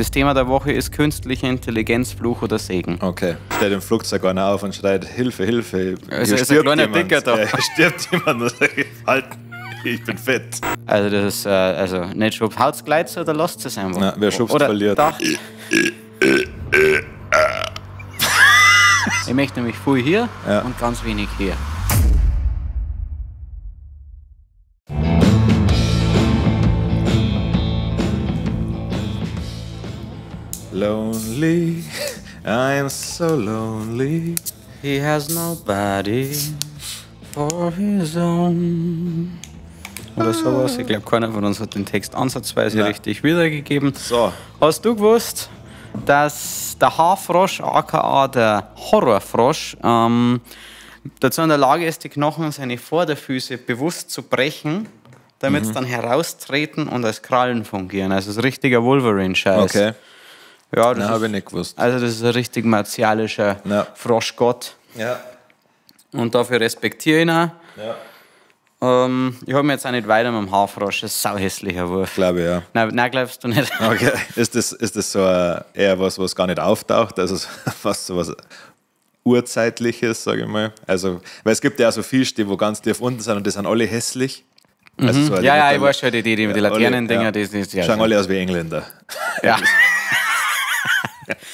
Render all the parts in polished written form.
Das Thema der Woche ist künstliche Intelligenz, Fluch oder Segen. Okay. Steht im Flugzeug einer auf und schreit: Hilfe, Hilfe. Also hier ist ein kleiner jemand. Dicker da. Ja, hier stirbt jemand. Und sag ich, halt, ich bin fett. Also das ist, also nicht schubst. Haut's gleich oder lasst es einfach. Na, wer schubst, oder verliert. Da. Ich möchte nämlich viel hier Ja. und ganz wenig hier. Lonely, I am so lonely. He has nobody for his own. Oder sowas. Ich glaube, keiner von uns hat den Text ansatzweise Nein. richtig wiedergegeben. So. Hast du gewusst, dass der Haarfrosch, aka der Horrorfrosch, dazu in der Lage ist, die Knochen seiner Vorderfüße bewusst zu brechen, damit sie dann heraustreten und als Krallen fungieren? Also das ist richtiger Wolverine-Scheiß. Okay. Ja, das Nein, ist, habe ich nicht gewusst. Also das ist ein richtig martialischer Ja. Froschgott. Ja. Und dafür respektiere ich ihn auch. Ja. Ich habe mir jetzt auch nicht weiter mit dem Haarfrosch. Das ist ein sauhässlicher Wurf. Glaube ich, ja. Nein, nein, glaubst du nicht? Okay. Ist das so eher was, was gar nicht auftaucht? Also fast so was Urzeitliches, sage ich mal. Also, weil es gibt ja auch so Fische, die wo ganz tief unten sind und die sind alle hässlich. Also so Mhm. Ja, ja, ich weiß schon, die Laternendinger, ja. die ja, Schauen alle aus wie Engländer. Ja.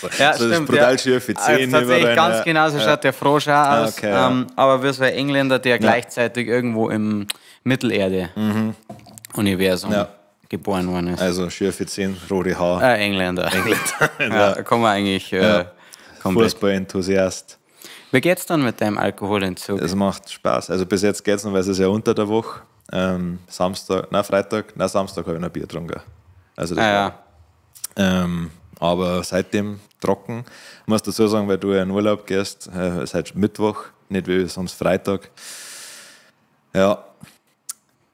So, Ja, so das stimmt, brutal ja. schiefe Also Zähne tatsächlich überall, ganz ja. genau so schaut der Frosch auch aus. okay, ja. Aber wie so ein Engländer, der gleichzeitig irgendwo im Mittelerde-Universum Ja. geboren worden ist. Also schiefe Zähne, rote Haare. Engländer. Engländer. Ja, da kann man eigentlich komplett. Fußballenthusiast. Wie geht's dann mit deinem Alkoholentzug? Es macht Spaß. Also bis jetzt geht's noch, weil es ist ja unter der Woche. Samstag, nein, Freitag, nein, Samstag habe ich noch Bier getrunken. Also das ah, war, ja. Aber seitdem trocken. Ich muss dazu sagen, weil du ja in Urlaub gehst, seit Mittwoch, nicht wie sonst Freitag. Ja,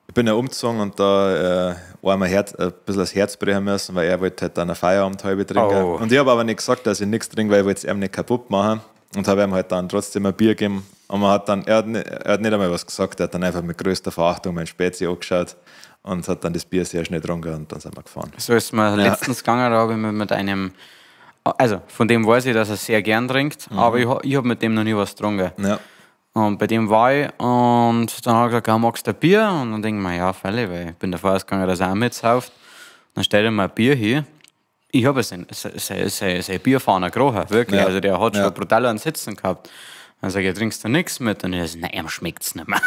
ich bin ja umgezogen und da war mir Herz, ein bisschen das Herz brechen müssen, weil er wollte halt dann eine Feierabend halbe trinken. Oh. Und ich habe aber nicht gesagt, dass ich nichts trinke, weil ich wollte es ihm nicht kaputt machen. Und habe ihm halt dann trotzdem ein Bier gegeben. Und man hat dann, er hat nicht einmal was gesagt, er hat dann einfach mit größter Verachtung mein Spezi angeschaut und hat dann das Bier sehr schnell getrunken und dann sind wir gefahren. So ist mir letztens gegangen, da habe ich mir mit einem, also von dem weiß ich, dass er sehr gern trinkt, aber ich hab mit dem noch nie was getrunken. Ja. Und bei dem war ich und dann habe ich gesagt, ja, magst du ein Bier? Und dann denke ich mir, ja, freilich, weil ich bin davon ausgegangen, dass er auch mitsauft. Dann stellt er mir ein Bier hier. Ich habe sein Bierfahner gerochen, wirklich. Ja. Also der hat schon Ja. brutal einen Sitzen gehabt. Dann sage ich, trinkst du nichts mit? Und er so, nein, ihm schmeckt's nicht mehr.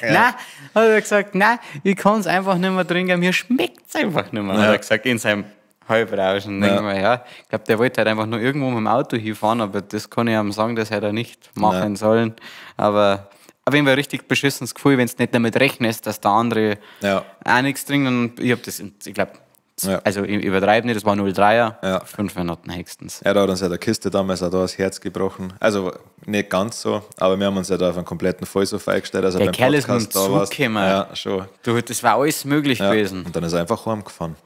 Nein, hat er gesagt, nein, ich kann es einfach nicht mehr trinken, mir schmeckt es einfach nicht mehr. Hat er gesagt, in seinem Halbrauschen. Ja. Denk ich mir, ja, ich glaube, der wollte halt einfach nur irgendwo mit dem Auto hinfahren, aber das kann ich ihm sagen, das hätte er nicht machen sollen. Aber auf jeden Fall richtig beschissenes Gefühl, wenn du nicht damit rechnest, dass der andere Ja. auch nichts trinkt. Und ich habe das, ich glaube, Ja. also ich übertreibe nicht, das war 0,3er, Ja. 5 Minuten höchstens. Er hat uns ja der Kiste damals auch da das Herz gebrochen. Also nicht ganz so, aber wir haben uns ja da auf einen kompletten Vollsofa eingestellt. Also Der beim Kerl ist mit dem Podcast da Zug warst. gekommen. Ja, schon. Du, das war alles möglich Ja. gewesen. Und dann ist er einfach heimgefahren.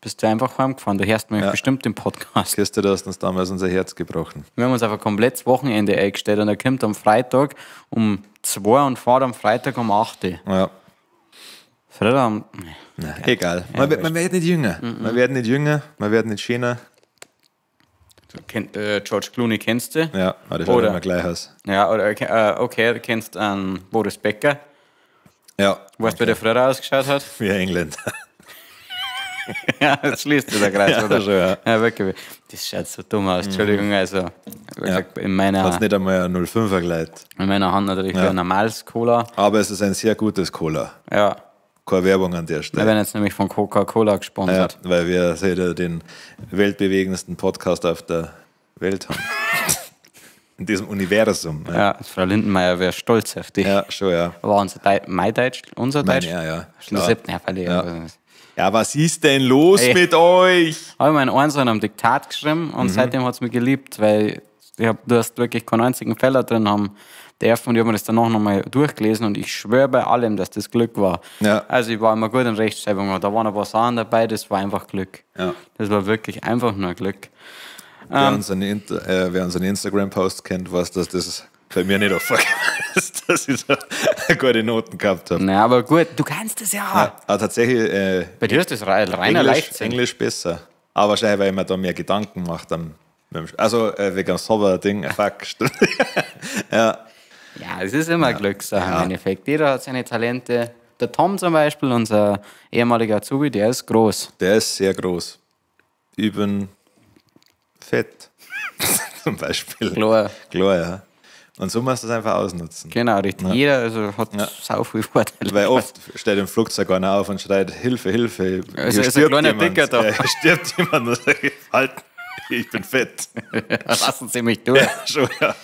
Bist du einfach heimgefahren. Du hörst mich Ja. bestimmt im Podcast. Kiste, du hast uns damals unser Herz gebrochen. Wir haben uns auf ein komplettes Wochenende eingestellt und er kommt am Freitag um 2 und fährt am Freitag um 8 Uhr. Ja. Freitag um. Na, egal. Man wird nicht jünger. Man wird nicht jünger, man wird nicht schöner. George Clooney kennst du? Ja, aber das schaut Oder- immer gleich aus. Ja, oder okay, du kennst Boris Becker. Ja. Weißt du, wie der früher ausgeschaut hat? Wie Engländer. Ja, jetzt schließt sich der Kreis, Ja, oder? schon, ja. Ja, wirklich. Das schaut so dumm aus. Entschuldigung, also wie gesagt, in, meiner, Hat's nicht einmal ein 05er geleitet. in meiner Hand natürlich ja. ein normales Cola. Aber es ist ein sehr gutes Cola. Ja, Keine Werbung an der Stelle. wir werden jetzt nämlich von Coca-Cola Ja, gesponsert. weil wir seht den weltbewegendsten Podcast auf der Welt haben. In diesem Universum. Ja, Ja, Frau Lindenmeier wäre stolz auf dich. ja schon, ja. War unser mein Deutsch, unser Mein, Deutsch? ja, ja. Schon Klar. siebten, ja, freilich, Ja. aber- Ja, was ist denn los Ey. mit euch? Habe ich meinen Ohren am Diktat geschrieben Mhm. und seitdem hat es mich geliebt, weil du hast wirklich keinen einzigen Fehler drin haben dürfen und ich habe mir das danach nochmal durchgelesen und ich schwöre bei allem, dass das Glück war. Ja. Also ich war immer gut in Rechtschreibung, aber da waren ein paar Sachen dabei, das war einfach Glück. Ja. Das war wirklich einfach nur Glück. Wer unseren Instagram-Post kennt, weiß, dass das bei mir nicht aufgefallen ist, dass ich so gute Noten gehabt habe. Na, aber gut, du kannst es ja. Ja, aber tatsächlich. Bei dir ist das reiner Leichtsinn. Englisch besser. Aber wahrscheinlich, weil ich mir da mehr Gedanken mache. Also wegen so Ding, fuck, stimmt. Ja. Ja, es ist immer Glückssache im Endeffekt. Jeder hat seine Talente. Der Tom zum Beispiel, unser ehemaliger Azubi, der ist groß. Der ist sehr groß. Ich bin fett. Zum Beispiel. Klar. Klar, ja. Und so musst du es einfach ausnutzen. Genau, richtig. Ja. Jeder also hat sau viel Vorteile. Weil oft steht im Flugzeug einer auf und schreit, Hilfe, Hilfe. Also ist ein kleiner Dicker da. Ja, stirbt jemand und sagt, halt, ich bin fett. Lassen Sie mich durch. Ja, schon, ja.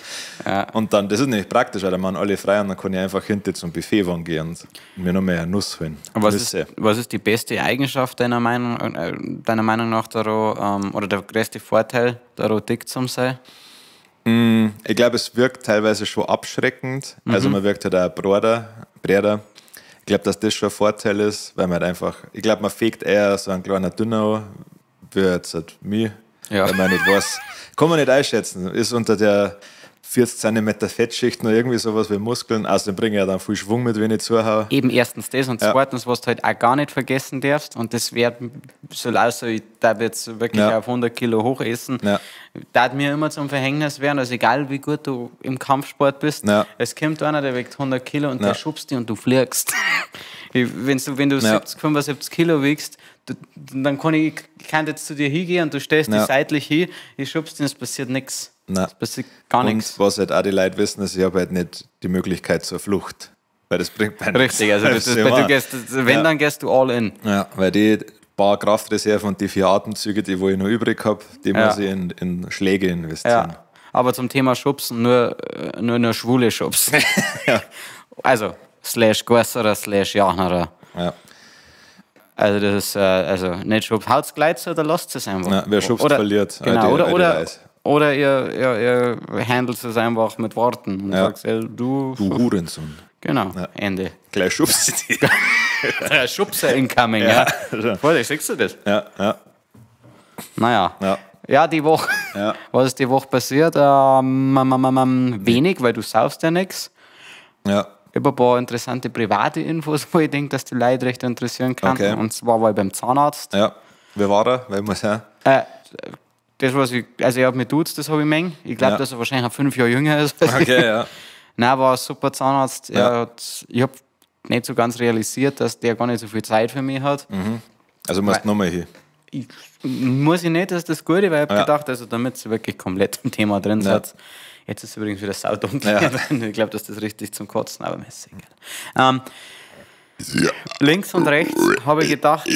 Ja. Und dann, das ist nicht praktisch, weil dann machen alle frei und dann kann ich einfach hinter zum Buffet gehen und mir noch mehr Nuss holen. Was ist die beste Eigenschaft deiner Meinung nach, daro, oder der größte Vorteil, daro dick zu sein? Ich glaube, es wirkt teilweise schon abschreckend. Mhm. Also man wirkt halt auch breiter. Ich glaube, dass das schon ein Vorteil ist, weil man halt einfach, ich glaube, man fegt eher so einen kleinen Dünner, wie jetzt halt mich, weil man nicht weiß. Kann man nicht einschätzen. Ist unter der 40 cm Fettschicht noch irgendwie sowas wie Muskeln. Außerdem bringe ich ja dann viel Schwung mit, wenn ich zuhau. Eben erstens das und zweitens, was du halt auch gar nicht vergessen darfst, und das wird so aussehen, ich darf jetzt wirklich auf 100 Kilo hochessen, darf mir immer zum Verhängnis werden, also egal wie gut du im Kampfsport bist, es kommt einer, der wiegt 100 Kilo und der schubst dich und du fliegst. Wenn du 70, 75 Kilo wiegst, dann kann ich jetzt zu dir hingehen und du stellst dich seitlich hin, ich schubst dich und es passiert nichts. Das passiert gar nichts. Und was halt auch die Leute wissen, ist, ich habe halt nicht die Möglichkeit zur Flucht. Weil das bringt mir nichts. Richtig, also das ist, weil du gehst, wenn, dann gehst du all in. Ja, weil die paar Kraftreserven und die 4 Atemzüge, die wo ich noch übrig habe, die muss ich in Schläge investieren. Ja. Aber zum Thema Schubsen, nur schwule Schubsen. Also, slash Größerer, slash Jachnerer. Ja. Also das ist, also nicht Schubs. Haut's gleich zu oder lasst es einfach. Ja, wer schubst, oder, verliert. Genau, oder ihr handelt es einfach mit Worten und sagt, ey, du Hurensohn. Genau, Ende. Gleich schubst dich. Schubser incoming, ja. Voll, siehst du das? Ja, ja. Naja. Ja. Ja, die Woche. Ja. Was ist die Woche passiert? Wenig, weil du saufst ja nichts. Ja. Ich habe ein paar interessante private Infos, wo ich denke, dass die Leute recht interessieren kann. Okay. Und zwar war ich beim Zahnarzt. Ja. Wer war er? Wer muss her? Das, was ich, also ich habe mit Dudes, das habe ich mengen. Ich glaube, dass er wahrscheinlich auch 5 Jahre jünger ist. Okay, ja. Nein, war ein super Zahnarzt. Er hat, ich habe nicht so ganz realisiert, dass der gar nicht so viel Zeit für mich hat. Mhm. Also musst du nochmal hin. Muss ich nicht, das ist das Gute, weil ich habe gedacht, also damit sie wirklich komplett im Thema drin sind. Jetzt ist es übrigens wieder saudunkel. Ja. Ich glaube, dass das richtig zum Kotzen, aber mir ist egal. Links und rechts habe ich gedacht.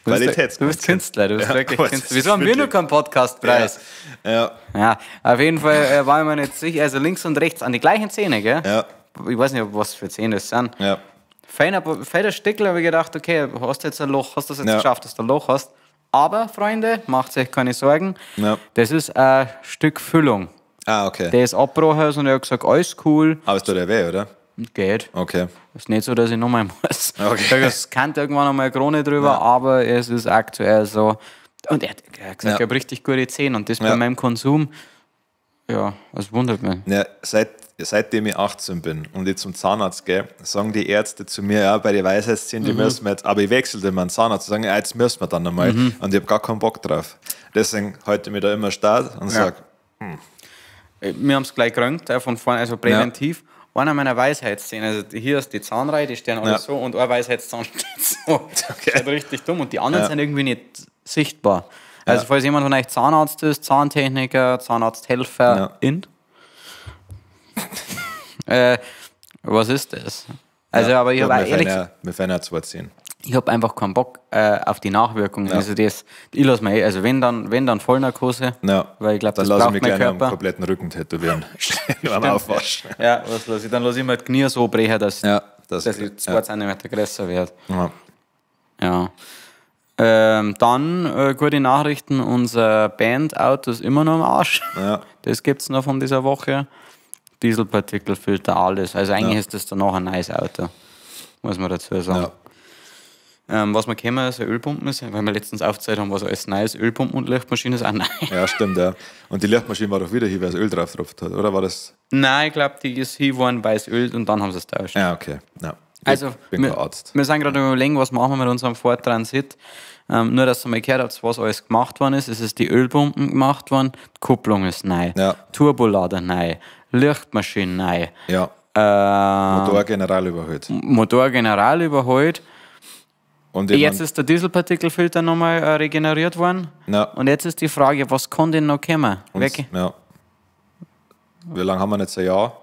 Du bist Künstler, du bist wirklich Künstler. Wieso haben wir noch keinen Podcastpreis? Ja. Ja, auf jeden Fall war ich mir nicht sicher. Also links und rechts an die gleichen Zähne, gell? Ja. Ich weiß nicht, was für Zähne das sind. Ja. Feiner Stickel, habe ich gedacht, okay, hast du jetzt ein Loch, hast du das jetzt geschafft, dass du ein Loch hast. Aber, Freunde, macht euch keine Sorgen. Ja. Das ist ein Stück Füllung. Ah, okay. Der ist abgebrochen und er hat gesagt, alles cool. Aber es tut ja weh, oder? Geht. Okay. Ist nicht so, dass ich nochmal muss. Okay. Es kann irgendwann einmal eine Krone drüber, aber es ist aktuell so. Und er hat gesagt, ich habe richtig gute Zähne und das bei meinem Konsum, ja, das wundert mich. Ja, seitdem ich 18 bin und ich zum Zahnarzt gehe, sagen die Ärzte zu mir, ja, bei den Weisheitszähnen, die müssen wir jetzt, aber ich wechsle immer einen Zahnarzt, sagen, ja, jetzt müssen wir dann einmal. Und ich habe gar keinen Bock drauf. Deswegen halte ich mich da immer stark und sage, Wir haben es gleich gerönt, von vorne, also präventiv. Ja. Einer meiner Weisheitszähne, also hier ist die Zahnreihe, die stehen alle so und ein Weisheitszahn steht so. Okay. Das ist halt richtig dumm und die anderen sind irgendwie nicht sichtbar. Also falls jemand von euch Zahnarzt ist, Zahntechniker, Zahnarzthelfer, in. Was ist das? Also aber ich habe ehrlich gesagt, mir fehlen auch 2 Zähne. Ich habe einfach keinen Bock auf die Nachwirkungen. Ja. Also das, ich lasse mir, also wenn dann Vollnarkose, weil ich glaube, das dann lasse braucht ich mich mein gleich am Körper. kompletten Rücken tätowieren. Beim Aufwaschen. Ja, was lasse ich? Dann lasse ich mir die Knie so brechen, dass, dass ich 2 Zentimeter größer werde. Ja. Ja. Dann gute Nachrichten, unser Bandauto ist immer noch am Arsch. Ja. Das gibt es noch von dieser Woche. Dieselpartikelfilter, alles. Also eigentlich ist das danach ein neues Auto, muss man dazu sagen. Ja. Was wir kennen, ist eine Ölpumpen ist, weil wir letztens aufgezählt haben, was alles neu ist. Ölpumpen und Lichtmaschine ist auch neu. Ja, stimmt, ja. Und die Lichtmaschine war doch wieder hier, weil es Öl drauf tropft hat, oder war das? Nein, ich glaube, die ist hier geworden, weil es Öl und dann haben sie es tauscht. Ja, okay. Ja. Ich Also, bin kein Arzt. wir sind gerade überlegen, was machen wir mit unserem Ford Transit. Nur, dass ihr mal gehört habt, was alles gemacht worden ist. Es ist die Ölpumpen gemacht worden, die Kupplung ist neu, Ja. Turbolader neu, Lichtmaschine neu, Ja. Motor general überholt. Motor general überholt. Und Jetzt ist der Dieselpartikelfilter nochmal regeneriert worden. Ja. Und jetzt ist die Frage, was kann denn noch kommen? Weg. Ja. Wie lange haben wir jetzt ein Jahr?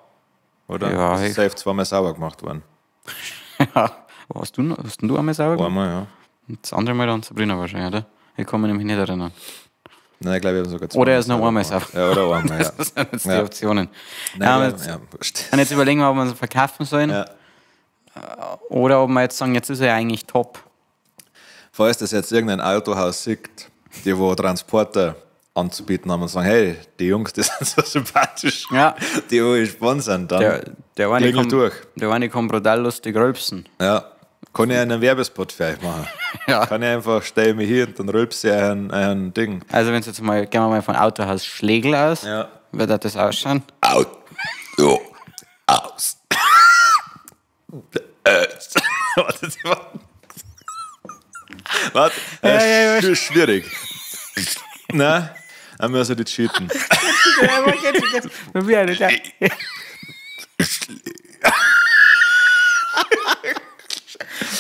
Oder? Ja, Das ist safe zweimal sauber gemacht worden. Ja. Hast du, hast denn du einmal sauber gemacht? Einmal, ja. Das andere Mal dann Sabrina wahrscheinlich, oder? Ich kann mich nämlich nicht erinnern. Nein, ich glaube, ich habe sogar zweimal Oder er ist noch einmal gemacht. sauber. Ja, oder einmal, ja. Das sind jetzt die Ja. Optionen. Nein, ja, ja, jetzt, ja, wurscht. und jetzt überlegen wir, ob wir es verkaufen sollen. Ja. Oder ob wir jetzt sagen, jetzt ist er ja eigentlich top. Falls das jetzt irgendein Autohaus sieht, die wo Transporter anzubieten haben und sagen, hey, die Jungs, die sind so sympathisch, Ja. die wo ich sponsern, dann Der eine klingel kommt, durch. Der eine kann brutal lustig rülpsen. Ja. Kann ich einen Werbespot für euch machen? Ja. Kann ich einfach, stell mich hier und dann rülpse ich ein Ding. Also wenn jetzt mal, gehen wir mal von Autohaus Schlegel aus, Ja. wird das ausschauen? Auto aus. Warte, warte. Warte, Ja, ja, schwierig. Nein, dann müssen wir die cheaten. Probier nicht, ja.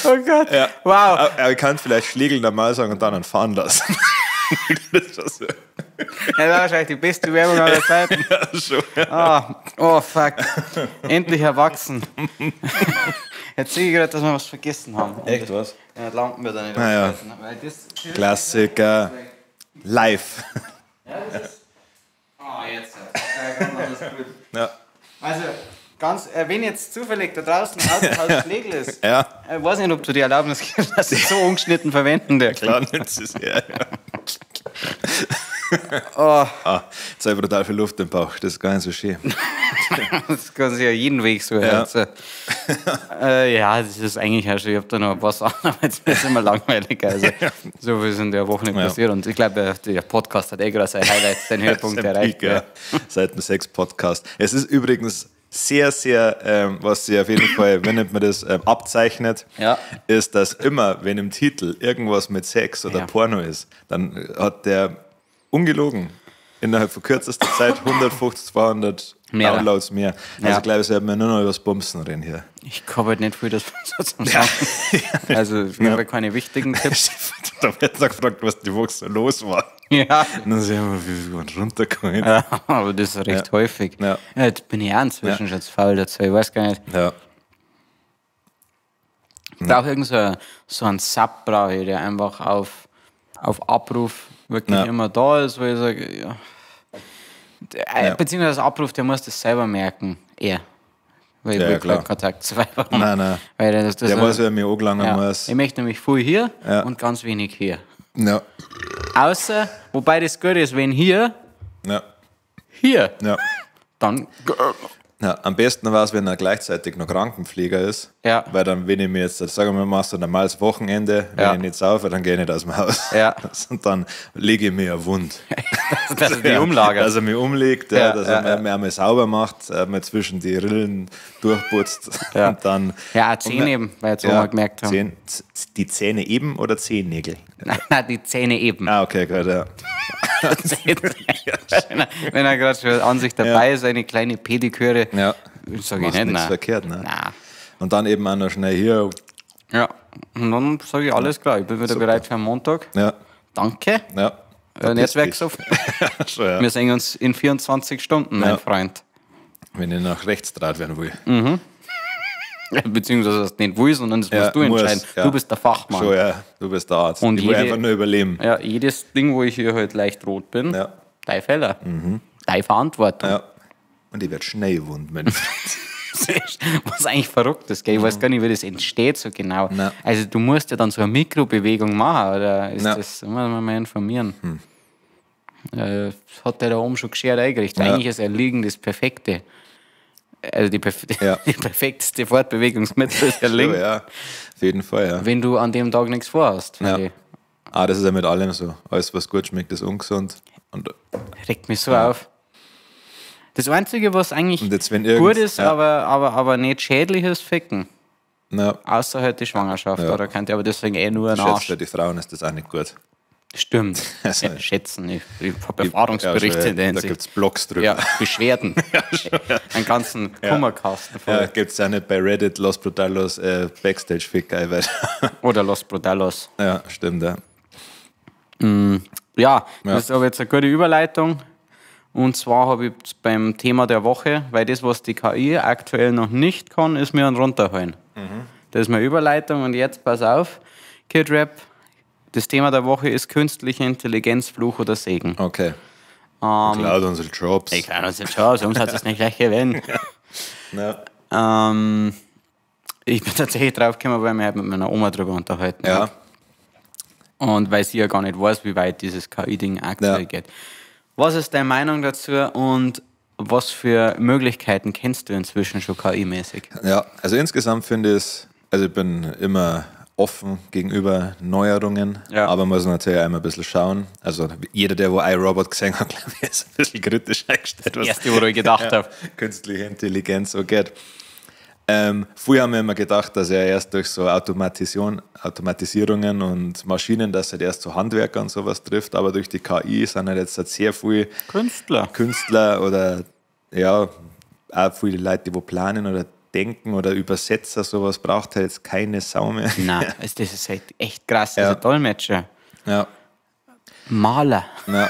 Oh Gott. Ja. Wow. Aber er kann vielleicht Schlegel normal sagen und dann einen fahren lassen. Das ist schon so. Das war wahrscheinlich die beste Werbung aller Zeiten. Ja, schon. Ah, oh fuck. Endlich erwachsen. Jetzt sehe ich gerade, dass wir was vergessen haben. Echt, was? Ja, die Lampen wird er nicht Ah, ja. aufschalten, Weil das, Klassiker. Live. Ja, das ist. Oh, jetzt. Ja, komm, das ist gut. Ja. Also, ganz, wenn jetzt zufällig da draußen ein Autohaus Schlegel ist, Ja. ich weiß nicht, ob du die Erlaubnis gibst, dass ich so ungeschnitten verwenden darf. Klar nimmt sie es her. Ja. Oh, Ah, jetzt habe ich brutal viel Luft im Bauch. Das ist gar nicht so schön. das kann sich ja jeden Weg so. Ja. Also, ja, das ist eigentlich auch schon, ich habe da noch ein paar Sachen, aber jetzt wird es immer langweilig. Also, so viel ist in der Woche nicht Ja. passiert. Und ich glaube, der Podcast hat eh gerade sein Highlight, seinen Höhepunkt Sein erreicht. Peak, ja. Seit dem Sex-Podcast. Es ist übrigens sehr, sehr, was sich auf jeden Fall, wie nennt man das, abzeichnet, Ja. ist, dass immer, wenn im Titel irgendwas mit Sex oder Ja. Porno ist, dann hat der ungelogen innerhalb von kürzester Zeit 150, 200 Mehr. Downloads mehr. Also Ja. ich glaube, sollten wir nur noch über das Bumsen reden hier. Ich habe halt nicht viel das so zum Sagen. Also, ich habe keine wichtigen Tipps. Da wird noch gefragt, was die Woche so los war. Ja. Und dann sehen wir, wie wir runtergekommen. Ja, aber das ist recht Ja. häufig. Ja. Jetzt bin ich auch inzwischen schon zu faul dazu. Ich weiß gar nicht. Ja. Ich brauche irgend so einen Sub, brauche ich, der einfach auf Abruf wirklich Ja. immer da ist, wo ich sage, ja. Ja. Beziehungsweise Abruf, der muss das selber merken. Er. Weil ich Ja, will ja, klar. keinen Kontakt zu weiter haben. Nein, nein. Weil das, das Der weiß, wer mir angelangen ja. muss. Ich möchte nämlich viel hier Ja. und ganz wenig hier. Ja. Außer, wobei das gut ist, wenn hier, Ja. hier, Ja. dann Ja, am besten war es, wenn er gleichzeitig noch Krankenpfleger ist. Ja. Weil dann, wenn ich mir jetzt, sagen wir mal, so ein normales Wochenende, wenn Ja. ich nicht saufe, dann gehe ich nicht aus dem Haus. Ja. Und dann lege ich mir eine Wund. dass er die umlagert. Dass er mich umlegt, ja, Ja, dass ja, er mich einmal sauber macht, mal zwischen die Rillen durchputzt. Ja. Und dann. Ja, auch Zähne eben, weil jetzt auch mal gemerkt haben. Die Zähne eben oder Zehennägel? Nein, nein, die Zähne eben. Ah, okay, gut, ja. Wenn er gerade schon an sich dabei ist, eine kleine Pediküre, Ja. sage ich Machst nicht, nichts nein. verkehrt, ne? Nein. Und dann eben auch noch schnell hier. Ja, und dann sage ich alles klar, ich bin wieder bereit für den Montag. Ja, Danke. ja. Netzwerksoft. Schon, ja. Wir sehen uns in 24 Stunden, mein Ja. Freund. Wenn ich nach rechts draht werden will. Beziehungsweise das nicht will, sondern das Ja, musst du muss, entscheiden. ja. Du bist der Fachmann. Schon, ja. Du bist der Arzt. Und ich will jede- einfach nur überleben. Ja, jedes Ding, wo ich hier halt leicht rot bin, Ja. Mhm. dein Fehler. Deine Verantwortung. Ja. Und ich werde schnell wund, mein Freund. Was eigentlich verrückt ist, gell? Ich weiß gar nicht, wie das entsteht so genau. Nein. Also du musst ja dann so eine Mikrobewegung machen, oder ist Nein. das, muss man mal informieren. Das hat der da oben schon geschert eingerichtet. Ja. Eigentlich ist Erliegen das Perfekte. also die, perf die perfekteste Fortbewegungsmittel ist der Link. Ja, auf jeden Fall, ja. Wenn du an dem Tag nichts vorhast. Ja. Ah, das ist ja mit allem so. Alles, was gut schmeckt, ist ungesund. Und regt mich so auf. Das Einzige, was eigentlich jetzt, gut ist, aber nicht schädlich ist, Ficken. Ja. Außer halt die Schwangerschaft. Ja. Oder könnte aber deswegen eh nur ein Arsch. Für die Frauen ist das auch nicht gut. Stimmt. Also, ja, schätzen. Ich habe Erfahrungsberichte in der Hinsicht. Da gibt es Blogs drüber. Ja, Beschwerden. Einen ganzen Kummerkasten voll. Ja, gibt es ja nicht bei Reddit Los Brutalos Backstage-Fick. Oder Los Brutalos. Ja, stimmt, ja. Ja, das ist aber jetzt eine gute Überleitung. Und zwar habe ich beim Thema der Woche, weil das, was die KI aktuell noch nicht kann, ist mir ein runterholen. Mhm. Das ist meine Überleitung und jetzt pass auf, Kid Rap, das Thema der Woche ist künstliche Intelligenz, Fluch oder Segen. Okay. Klaut unsere Jobs. Ich klaut unsere Jobs, uns hat es nicht gleich gewinnt. Ja. Ich bin tatsächlich drauf gekommen, weil ich mich halt mit meiner Oma drüber unterhalten habe. Ja. Und weil sie ja gar nicht weiß, wie weit dieses KI-Ding aktuell geht. Was ist deine Meinung dazu und was für Möglichkeiten kennst du inzwischen schon KI-mäßig? Ja, also insgesamt finde ich es, also ich bin immer offen gegenüber Neuerungen, aber man muss natürlich auch immer ein bisschen schauen. Also jeder, der wo iRobot gesehen hat, glaube ich, ist ein bisschen kritisch eingestellt. Das Erste, wo ich gedacht habe. Künstliche Intelligenz, so geht. Früher haben wir immer gedacht, dass er erst durch so Automatisierungen und Maschinen, dass er halt erst so Handwerker und sowas trifft, aber durch die KI sind halt jetzt sehr viele Künstler oder ja, auch viele Leute, die wo planen oder denken oder Übersetzer, sowas braucht halt jetzt keine Sau mehr. Nein, also das ist halt echt krass. Also Dolmetscher. Ja. Maler. Ja.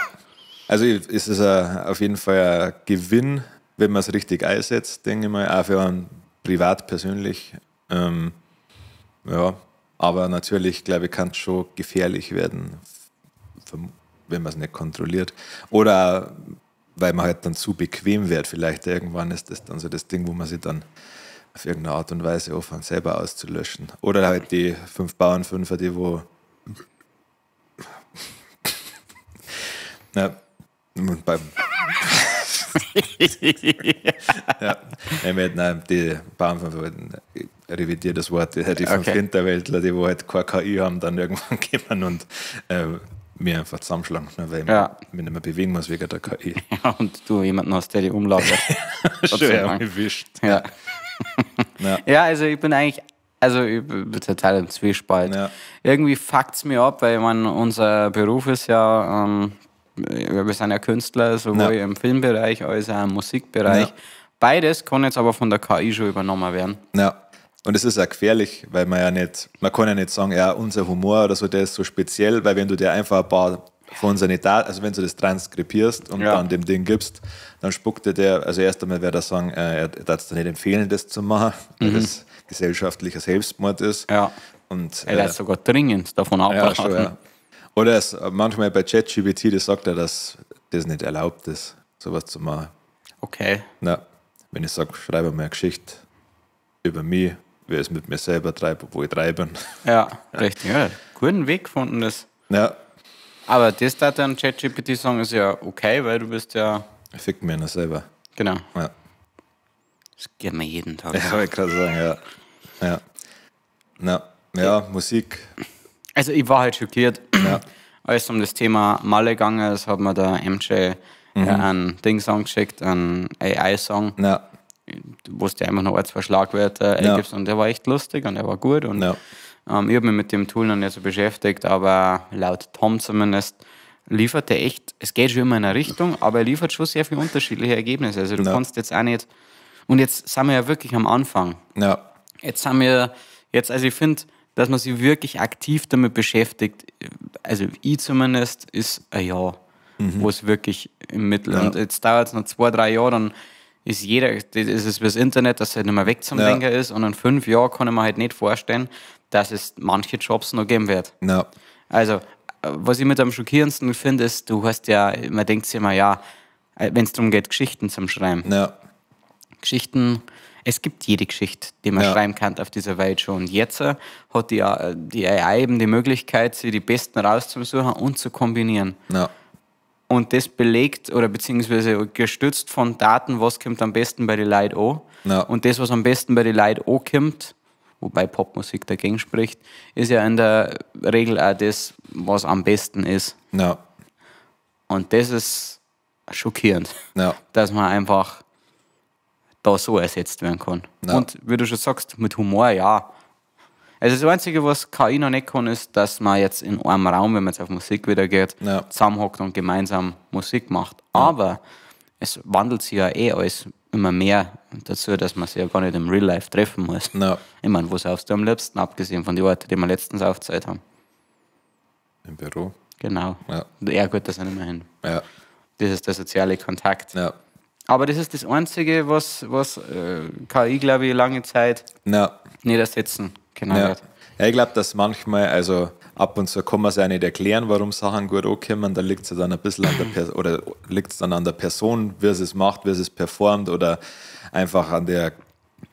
Also es ist auf jeden Fall ein Gewinn, wenn man es richtig einsetzt, denke ich mal, auch für einen privat, persönlich, ja, aber natürlich, glaube ich, kann es schon gefährlich werden, wenn man es nicht kontrolliert. Oder weil man halt dann zu bequem wird, vielleicht irgendwann ist das dann so das Ding, wo man sich dann auf irgendeine Art und Weise anfängt, selber auszulöschen. Oder halt die 5 Bauernfünfer, die wo ja, und beim ja, nein, die Bauernfünfer, ich revidiere das Wort, die 5 Hinterwäldler, die wo halt keine KI haben, dann irgendwann kommen und mir einfach zusammenschlagen, ne, weil ich mich nicht mehr bewegen muss wegen der KI. Ja, und du jemanden hast, der die umlagert. Schön erwischt. Ja. Ja, also ich bin eigentlich, also ich bin total im Zwiespalt. Ja. Irgendwie fuckt es mir ab, weil ich meine, unser Beruf ist ja, wir sind ja Künstler, sowohl im Filmbereich als auch im Musikbereich. Ja. Beides kann jetzt aber von der KI schon übernommen werden. Ja, und es ist auch gefährlich, weil man ja nicht, man kann ja nicht sagen, ja, unser Humor oder so, der ist so speziell, weil wenn du dir einfach ein paar von unseren Daten, also wenn du das transkribierst und dann dem Ding gibst, dann spuckt dir der, also erst einmal werde er sagen, er darf es dir nicht empfehlen, das zu machen, weil das gesellschaftlicher Selbstmord ist. Ja. Und, er ist sogar dringend davon abraten. Ja, schon, ja. Oder es, manchmal bei ChatGPT, das sagt er, dass das nicht erlaubt ist, sowas zu machen. Okay. Na, wenn ich sage, schreibe mal eine Geschichte über mich, wie ich es mit mir selber treibe, obwohl ich treibe. Ja, richtig. Ja, guten Weg gefunden das. Ja. Aber das da dann ChatGPT sagen, ist ja okay, weil du bist ja... Ich fick mir noch selber. Genau. Ja. Das geht mir jeden Tag. Ja, wollte ich gerade sagen, ja. Ja. Na, ja, Musik. Also ich war halt schockiert, als es um das Thema Malle gegangen ist, hat mir der MJ einen Ding-Song geschickt, einen AI-Song, wo es dir einfach noch ein, zwei Schlagwörter eingibst und der war echt lustig und der war gut und ich habe mich mit dem Tool noch nicht so beschäftigt, aber laut Tom zumindest liefert er echt, es geht schon immer in eine Richtung, aber er liefert schon sehr viele unterschiedliche Ergebnisse. Also du kannst jetzt auch nicht, und jetzt sind wir ja wirklich am Anfang. Ja. Jetzt haben wir, jetzt, also ich finde, dass man sich wirklich aktiv damit beschäftigt, also ich zumindest, ist ein Jahr, wo es wirklich im Mittel. Und jetzt dauert es noch 2, 3 Jahre, dann ist jeder, das ist es wie das Internet, dass es halt nicht mehr weg zum Denken ist. Und in 5 Jahren kann ich mir halt nicht vorstellen, dass es manche Jobs noch geben wird. Ja. Also, was ich mit am schockierendsten finde, ist, du hast ja, man denkt sich immer, ja, wenn es darum geht, Geschichten zum Schreiben. Ja. Geschichten, es gibt jede Geschichte, die man schreiben kann auf dieser Welt schon. Und jetzt hat die AI eben die Möglichkeit, sich die besten rauszusuchen und zu kombinieren. Ja. Und das belegt oder beziehungsweise gestützt von Daten, was kommt am besten bei den Leuten an. Ja. Und das, was am besten bei den Leuten ankommt, wobei Popmusik dagegen spricht, ist ja in der Regel auch das, was am besten ist. Ja. Und das ist schockierend, Ja. dass man einfach da so ersetzt werden kann. Ja. Und wie du schon sagst, mit Humor, ja. Also das Einzige, was KI noch nicht kann, ist, dass man jetzt in einem Raum, wenn man jetzt auf Musik wieder geht, Ja. zusammenhockt und gemeinsam Musik macht. Aber es wandelt sich ja eh alles immer mehr dazu, dass man sich ja gar nicht im Real Life treffen muss. Ja. Ich meine, wo saufst du am liebsten, abgesehen von den Orten, die wir letztens aufgezeigt haben? Im Büro. Genau. Ja. Ja, gut, das sind immerhin. Ja. Das ist der soziale Kontakt. Ja. Aber das ist das Einzige, was KI, glaube ich, lange Zeit Ja. nicht ersetzen können Ja. wird. Ja, ich glaube, dass manchmal, also ab und zu kann man es ja nicht erklären, warum Sachen gut ankommen. Da liegt es ja dann ein bisschen an der Person, oder liegt es dann an der Person, wie sie es macht, wie sie es performt oder einfach an der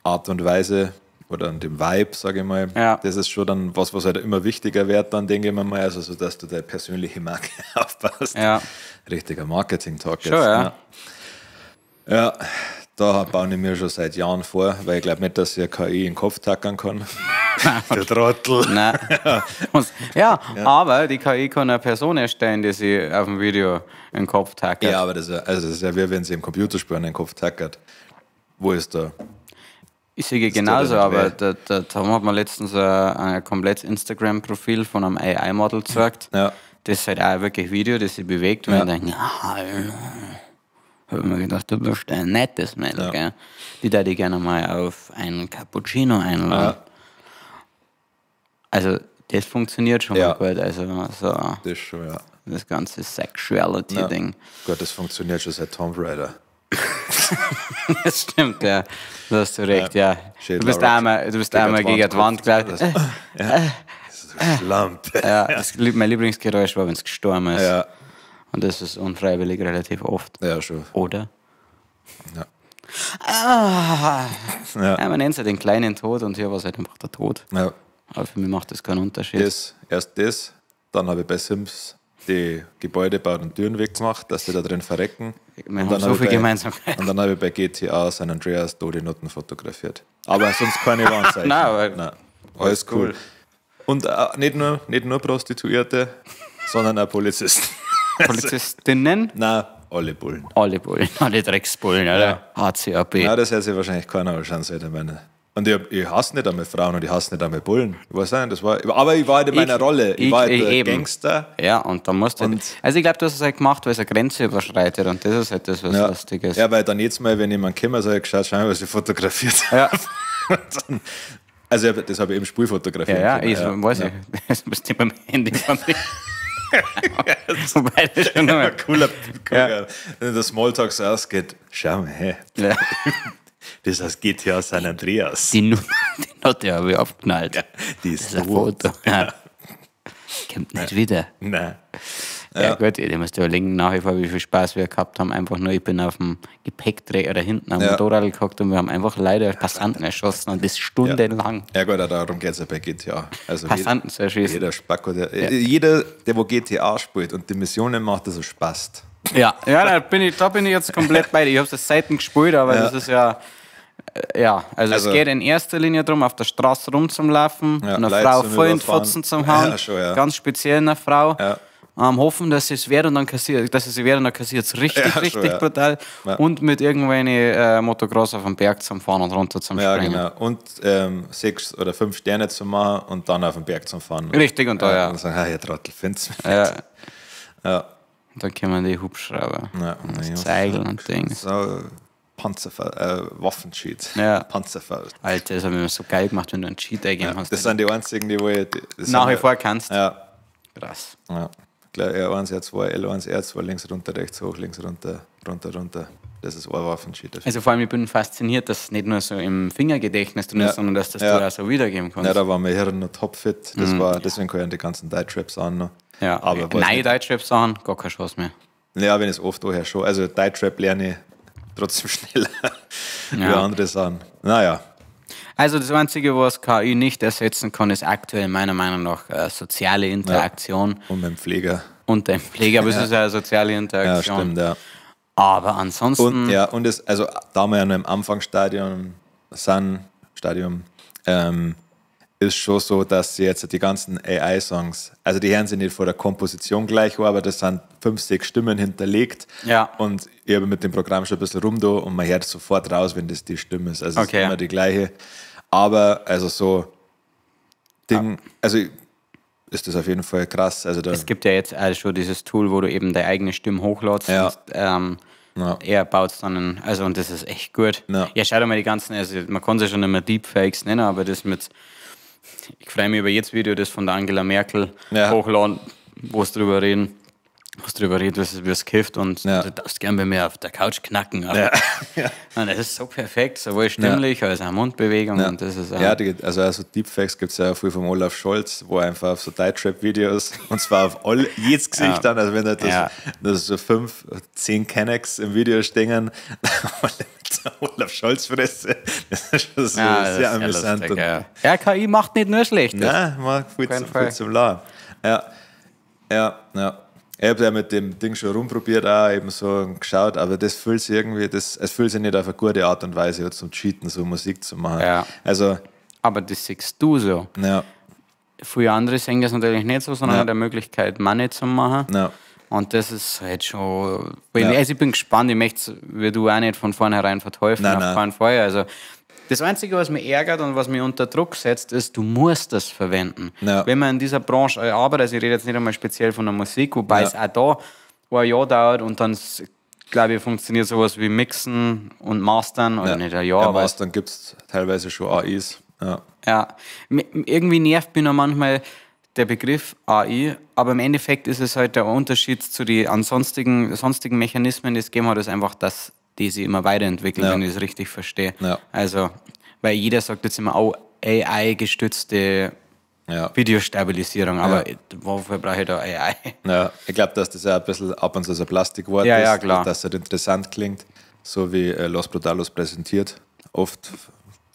Art und Weise oder an dem Vibe, sage ich mal. Ja. Das ist schon dann was, was halt immer wichtiger wird, dann denke ich mir mal, also so, dass du deine persönliche Marke aufbaust. Ja. Richtiger Marketing-Talk jetzt. Schon, ja. Ne? Ja, da baue ich mir schon seit Jahren vor, weil ich glaube nicht, dass ich eine KI in den Kopf tackern kann. Der Trottel. Nein. Ja, aber die KI kann eine Person erstellen, die sie auf dem Video in den Kopf tackert. Ja, aber das ist ja, also das ist ja wie wenn sie im Computerspiel in den Kopf tackert. Wo ist da? Ich sehe tut genauso, ja nicht aber weh. da Tom hat mir letztens ein komplettes Instagram-Profil von einem AI-Model gezeigt. Ja. Das ist halt auch wirklich Video, das sich bewegt. Und Ja. ich denke, ja, hallo. Hab ich mir gedacht, du bist ein nettes Mädel, Ja. gell? Die da die gerne mal auf einen Cappuccino einladen. Ja. Also, das funktioniert schon Ja. mal gut. Also, so Das ist schon, ja. das ganze Sexuality-Ding. Gott, das funktioniert schon seit Tomb Raider. Das stimmt, ja. Da hast du recht, ja. Schön, Du bist Laura. einmal gegen die Wand gleich. Das, ja. Das ist so Schlampe. Ja, das, mein Lieblingsgeräusch war, wenn es gestorben ist. Ja. Und das ist unfreiwillig relativ oft. Ja, schon. Oder? Ja. Ah. Ja. Ja, man nennt es ja den kleinen Tod und hier war es halt einfach der Tod. Ja. Aber für mich macht das keinen Unterschied. Das, erst das, dann habe ich bei Sims die Gebäude gebaut und Türen weggemacht, dass sie da drin verrecken. Wir Und haben dann so habe ich viel bei- Gemeinsamkeit. Und dann habe ich bei GTA San Andreas da die Noten fotografiert. Aber sonst keine Warnzeichen. Nein, aber Nein, alles cool. cool. Und nicht nur Prostituierte, sondern auch Polizisten. Polizistinnen? Nein, alle Bullen. Alle Bullen, alle Drecksbullen, oder? HCAB. Ja, das hätte sich wahrscheinlich keiner anschauen sollen. Meine. Und ich hasse nicht einmal Frauen und ich hasse nicht einmal Bullen. Ich weiß nicht, das war, aber ich war halt in meiner Rolle. Ich war halt der eben. Gangster. Ja, und dann musst du. Und- Also ich glaube, du hast es halt gemacht, weil es eine Grenze überschreitet und das ist halt das, was Ja. lustig ist. Ja, weil dann jedes Mal, wenn jemand kommt, so habe ich geschaut, schau mal, was ich fotografiert Ja. habe. Und dann- Also das habe ich im Spiel fotografiert. Ja, ja, ich ja. weiß ja. ich. Das bist du beim Handy von mir. Wobei das schon Ja, immer. cooler. Wenn der Smalltalk so ausgeht, schau mal, hey, Ja. das ist GTA San Andreas. Die Note habe ich abgeknallt. Ja, die Das ist ist ein tot. Foto. Ja. Kommt nicht wieder. Nein. Ja, gut, ich muss dir überlegen, nach wie vor, wie viel Spaß wir gehabt haben. Einfach nur, ich bin auf dem Gepäckträger oder hinten am Ja. Motorrad gehockt und wir haben einfach leider Passanten erschossen und das stundenlang. Ja gut, auch darum geht es ja bei GTA. Also Passanten zu erschießen. Jeder Spacko, jeder, der wo GTA spielt und die Missionen macht, das ist Spaß. Ja, ja, da bin ich jetzt komplett bei dir. Ich habe das Seiten gespielt, aber das ist ja. Ja, also, Also- es geht in erster Linie darum, auf der Straße rumzulaufen, Ja, einer Leute Frau zum voll in die Überfahren. Fotzen zu hauen, Ja, schon, ja. ganz speziell einer Frau. Ja. Hoffen, dass sie es wehrt und dann kassiert, dass sie sich wehrt und dann kassiert es richtig, Ja, schon, richtig ja. brutal. Ja. Und mit irgendwelchen Motocross auf den Berg zum Fahren und runter zum Ja, Springen. genau. Und 6 oder 5 Sterne zu machen und dann auf den Berg zu fahren. Richtig, und da, ja. Und sagen, ah, ihr Trottel, find's mich. Ja. Ja. Und dann kommen die Hubschrauber. Ja, und das ja. Zeigel und Dings. So, Panzerfaust, Waffencheat. Ja. Panzerfaust. Alter, das habe ich mir so geil gemacht, wenn du einen Cheat eingegeben hast. Das sind die einzigen, die wo ich. Das Nach sind wie vor kannst. Ja. Krass. Ja. Klar, R1, R2, L1, R2, links runter, rechts hoch, links runter, runter, runter. Das ist ein Waffencheat. dafür. Also vor allem, ich bin fasziniert, dass es nicht nur so im Fingergedächtnis drin ist, Ja. sondern dass das Ja. du auch so wiedergeben kannst. Ja, da war mein Hirn noch topfit. Das war, deswegen kann ich die ganzen Diet Traps an. Noch. Mhm. Ja. Aber weiß Nein, nicht. Deutschrap Sachen, gar keine Chance mehr. Ja, wenn ich es oft daher schon. Also Diet Trap lerne ich trotzdem schneller wie Ja. andere Sachen. Naja, Also das Einzige, was KI nicht ersetzen kann, ist aktuell meiner Meinung nach soziale Interaktion und mit dem Pfleger. Und dein Pfleger, aber es ist ja eine soziale Interaktion. Ja, stimmt, ja. Aber ansonsten. Und, ja, und es, also da wir ja noch im Anfangsstadium sind, ist schon so, dass sie jetzt die ganzen AI-Songs, also die hören sich nicht vor der Komposition gleich an, aber das sind 5, 6 Stimmen hinterlegt. Ja. Und ich habe mit dem Programm schon ein bisschen rum da und man hört sofort raus, wenn das die Stimme ist. Also es ist immer die gleiche. Aber also so Ding, also ist das auf jeden Fall krass. Also da, es gibt ja jetzt auch schon dieses Tool, wo du eben deine eigene Stimme hochladest. Ja. Und, er baut es dann, also und das ist echt gut. Ja. Ja, schau dir mal die ganzen, also man kann sie schon nicht mehr Deepfakes nennen, aber das mit, ich freue mich über jedes Video, das von der Angela Merkel hochladen, wo es drüber reden, wie es kifft und du darfst gern bei mir auf der Couch knacken. Aber und das ist so perfekt, sowohl stimmlich als auch Mundbewegung. Und das ist auch ja, also Deepfakes gibt es ja viel vom Olaf Scholz, wo einfach auf so Deutschrap-Videos und zwar auf jedes Gesicht dann, also wenn da das so 5, 10 Kennex im Video stehen, Olaf Scholz-Fresse, das ist schon so sehr amüsant. Lustig, ja, KI macht nicht nur schlecht. Nein, macht viel zum Lachen. Ja, ja, ja. Ich habe ja mit dem Ding schon rumprobiert, auch eben so geschaut, aber das fühlt sich irgendwie, es fühlt sich nicht auf eine gute Art und Weise zum Cheaten, so Musik zu machen. Ja. Also, aber das siehst du so. Ja. Viele andere sehen das natürlich nicht so, sondern hat die Möglichkeit, Money zu machen. Ja. Und das ist halt schon. Also ich bin gespannt, ich möchte es, wie du auch nicht von vornherein verteufeln, auf keinen Fall. Also das Einzige, was mich ärgert und was mich unter Druck setzt, ist, du musst das verwenden. Ja. Wenn man in dieser Branche arbeitet, also ich rede jetzt nicht einmal speziell von der Musik, wobei es auch da ein Jahr dauert und dann, glaube ich, funktioniert sowas wie Mixen und Mastern, oder nicht ein Jahr. Ja, aber Mastern gibt es teilweise schon AIs. Ja. Ja. Irgendwie nervt mich noch manchmal der Begriff AI, aber im Endeffekt ist es halt der Unterschied zu den sonstigen Mechanismen, die es gegeben hat, ist einfach, dass die sich immer weiterentwickeln, wenn ich es richtig verstehe. Ja. Also, weil jeder sagt jetzt immer, oh, AI-gestützte Videostabilisierung, aber wofür brauche ich da AI? Ja, ich glaube, dass das ja ein bisschen ab und zu so ein Plastikwort ist, ja, klar. Dass das halt interessant klingt, so wie Los Brutalos präsentiert, oft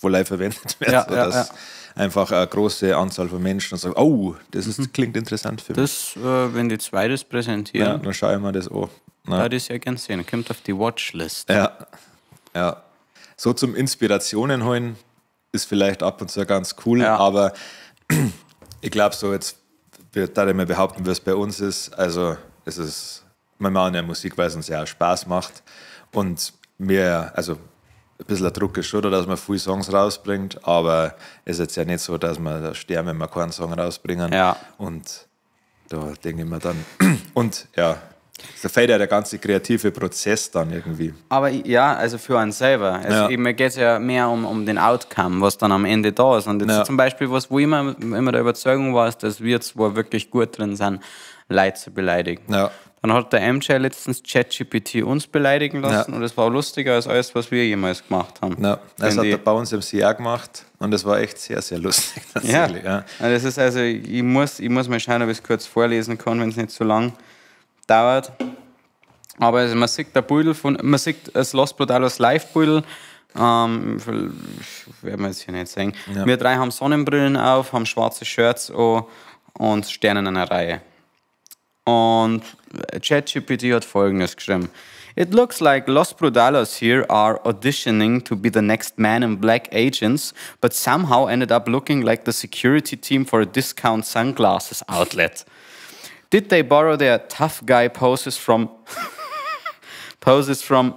wo live verwendet wird, ja, so dass einfach eine große Anzahl von Menschen sagt, oh, das ist, klingt interessant für mich. Das, wenn die zwei das präsentieren, ja, dann schaue ich mir das an. Ja, das ja gern sehen. Kommt auf die Watchlist. Ja, ja. So zum Inspirationen holen ist vielleicht ab und zu ganz cool, aber ich glaube so jetzt, da ich mal behaupten, wie es bei uns ist, also es ist, wir machen ja Musik, weil es uns ja auch Spaß macht und mir, also ein bisschen Druck ist schon, dass man viele Songs rausbringt, aber es ist jetzt ja nicht so, dass wir da sterben, wenn wir keinen Song rausbringen. Ja. Und da denke ich mir dann, und ja, da fehlt ja der ganze kreative Prozess dann irgendwie. Aber ja, also für einen selber. Also mir geht es ja mehr um den Outcome, was dann am Ende da ist. Und jetzt zum Beispiel, was, wo ich immer der Überzeugung war, ist, dass wir zwar wirklich gut drin sind, Leute zu beleidigen. Ja. Dann hat der MJ letztens ChatGPT uns beleidigen lassen und es war lustiger als alles, was wir jemals gemacht haben. Ja, das hat er bei uns im CR gemacht und das war echt sehr, sehr lustig. Tatsächlich. Ja. Ja. Das ist also, ich muss mal schauen, ob ich es kurz vorlesen kann, wenn es nicht zu lang dauert. Aber also man sieht der Pudel von, man sieht das Los Brutalos Live-Pudel. Werden wir jetzt hier nicht sehen. Ja. Wir drei haben Sonnenbrillen auf, haben schwarze Shirts an und stehen in einer Reihe. Und ChatGPT hat Folgendes geschrieben. It looks like Los Brutalos here are auditioning to be the next Man in Black agents, but somehow ended up looking like the security team for a discount sunglasses outlet. Did they borrow their tough guy poses from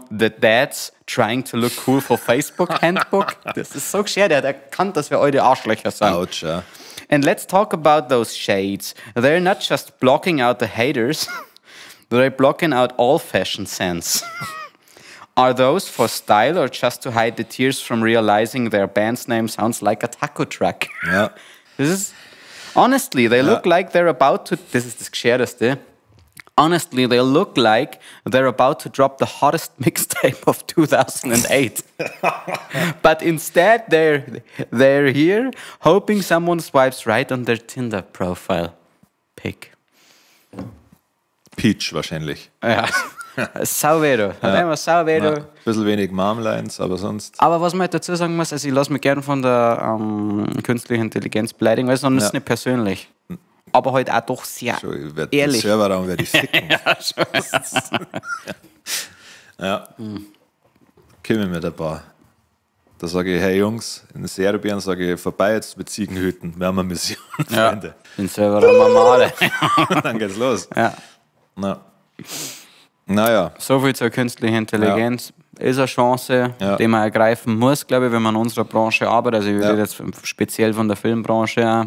the dads trying to look cool for Facebook handbook? Das ist so geschert, er hat erkannt, dass wir alte Arschlöcher sind. Ouch, ja. And let's talk about those shades. They're not just blocking out the haters, they're blocking out all fashion sense. Are those for style or just to hide the tears from realizing their band's name sounds like a taco truck? Ja. This is, honestly, they look like they're about to... Das ist das Gescherteste. Honestly, they look like they're about to drop the hottest mixtape of 2008. But instead, they're here hoping someone swipes right on their Tinder profile pic. Peach wahrscheinlich. Ja. Sauvedo. Hat einmal Sauvedo. Ja. Ein bisschen wenig Marmlines, aber sonst. Aber was man halt dazu sagen muss, also ich lasse mich gern von der künstlichen Intelligenz beleidigen, weil sonst ist es nicht persönlich. Aber halt auch doch sehr Schon, ich werd den ehrlich. Serverraum werde ich ficken. Ja. Kommen mit ein paar. Da sage ich, hey Jungs, in Serbien sage ich, vorbei jetzt mit Ziegenhüten, wir haben eine Mission, Ja. Freunde. Den Serverraum haben wir alle. Dann geht's los. Ja. Na. Naja, So viel zur künstlichen Intelligenz. Ist eine Chance, Ja. die man ergreifen muss, glaube ich, wenn man in unserer Branche arbeitet. Also ich Ja. rede jetzt speziell von der Filmbranche auch.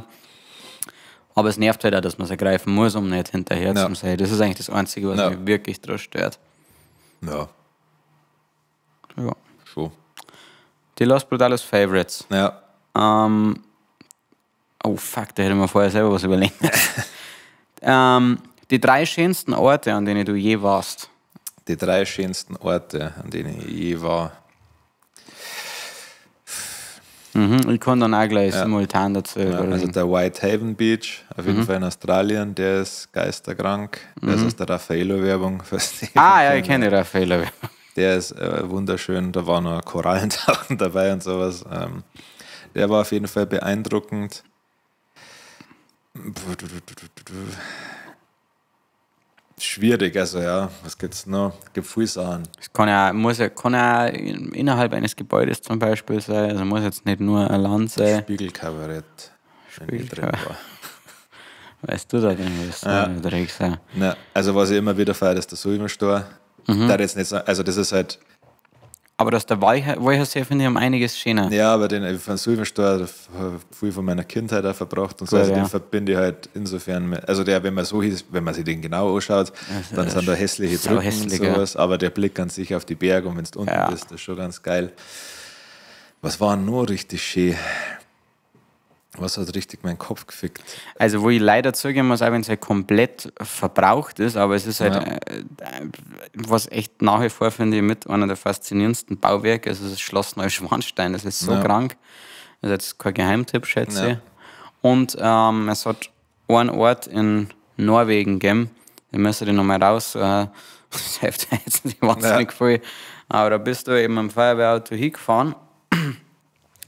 Aber es nervt halt auch, dass man es ergreifen muss, um nicht hinterher Ja. zu sein. Das ist eigentlich das Einzige, was Ja. mich wirklich daran stört. ja, Ja. schon. Die Los Brutales Favorites. Ja, Oh fuck, da hätte ich mir vorher selber was überlegt. Die drei schönsten Orte, an denen du je warst. die drei schönsten Orte, an denen ich je war. Mhm, ich kann dann auch gleich simultan dazu Ja, überlegen. also der Whitehaven Beach, auf jeden Fall in Australien, der ist geisterkrank. Der ist aus der Raffaello-Werbung. falls die ah ja, ich kenne die Raffaella. Der ist wunderschön, da waren noch Korallentauchen dabei und sowas. Der war auf jeden Fall beeindruckend. Schwierig, also ja, was gibt's noch? Gibt viele Sachen. Es kann ja, muss ja, kann ja innerhalb eines Gebäudes zum Beispiel sein, also muss jetzt nicht nur ein Land sein. Spiegelkabarett, wenn ich drin Spiegelkabarett. war. Weißt du da drin bist, ja. Drecksau. Na, also was ich immer wieder feiere, ist der Sulmenstor. Da jetzt nicht, so- also das ist halt, Aber das der Walchersee finde ich um einiges schöner. ja, aber den von Sulmenstor viel von meiner Kindheit auch verbracht und so, Gut, also ja. den verbinde ich halt insofern, mit, also der, wenn man so hieß, wenn man sich den genau anschaut, dann sind da hässliche sau Brücken und hässlich, ja. sowas, aber der Blick an sich auf die Berge und wenn du unten Ja. bist, ist schon ganz geil. Was war denn noch richtig schön? Was hat richtig meinen Kopf gefickt? Also, wo ich leider zugeben muss, auch wenn es halt komplett verbraucht ist, aber es ist halt, Ja. was echt nach wie vor, finde ich, mit einer der faszinierendsten Bauwerke, also das Schloss Neuschwanstein, das ist so Ja. krank. Das ist jetzt kein Geheimtipp, schätze Ja. ich. Und es hat einen Ort in Norwegen gegeben, den müsst ihr nochmal raus, das hilft ja jetzt nicht wahnsinnig viel. Aber da bist du eben am Feuerwehrauto hingefahren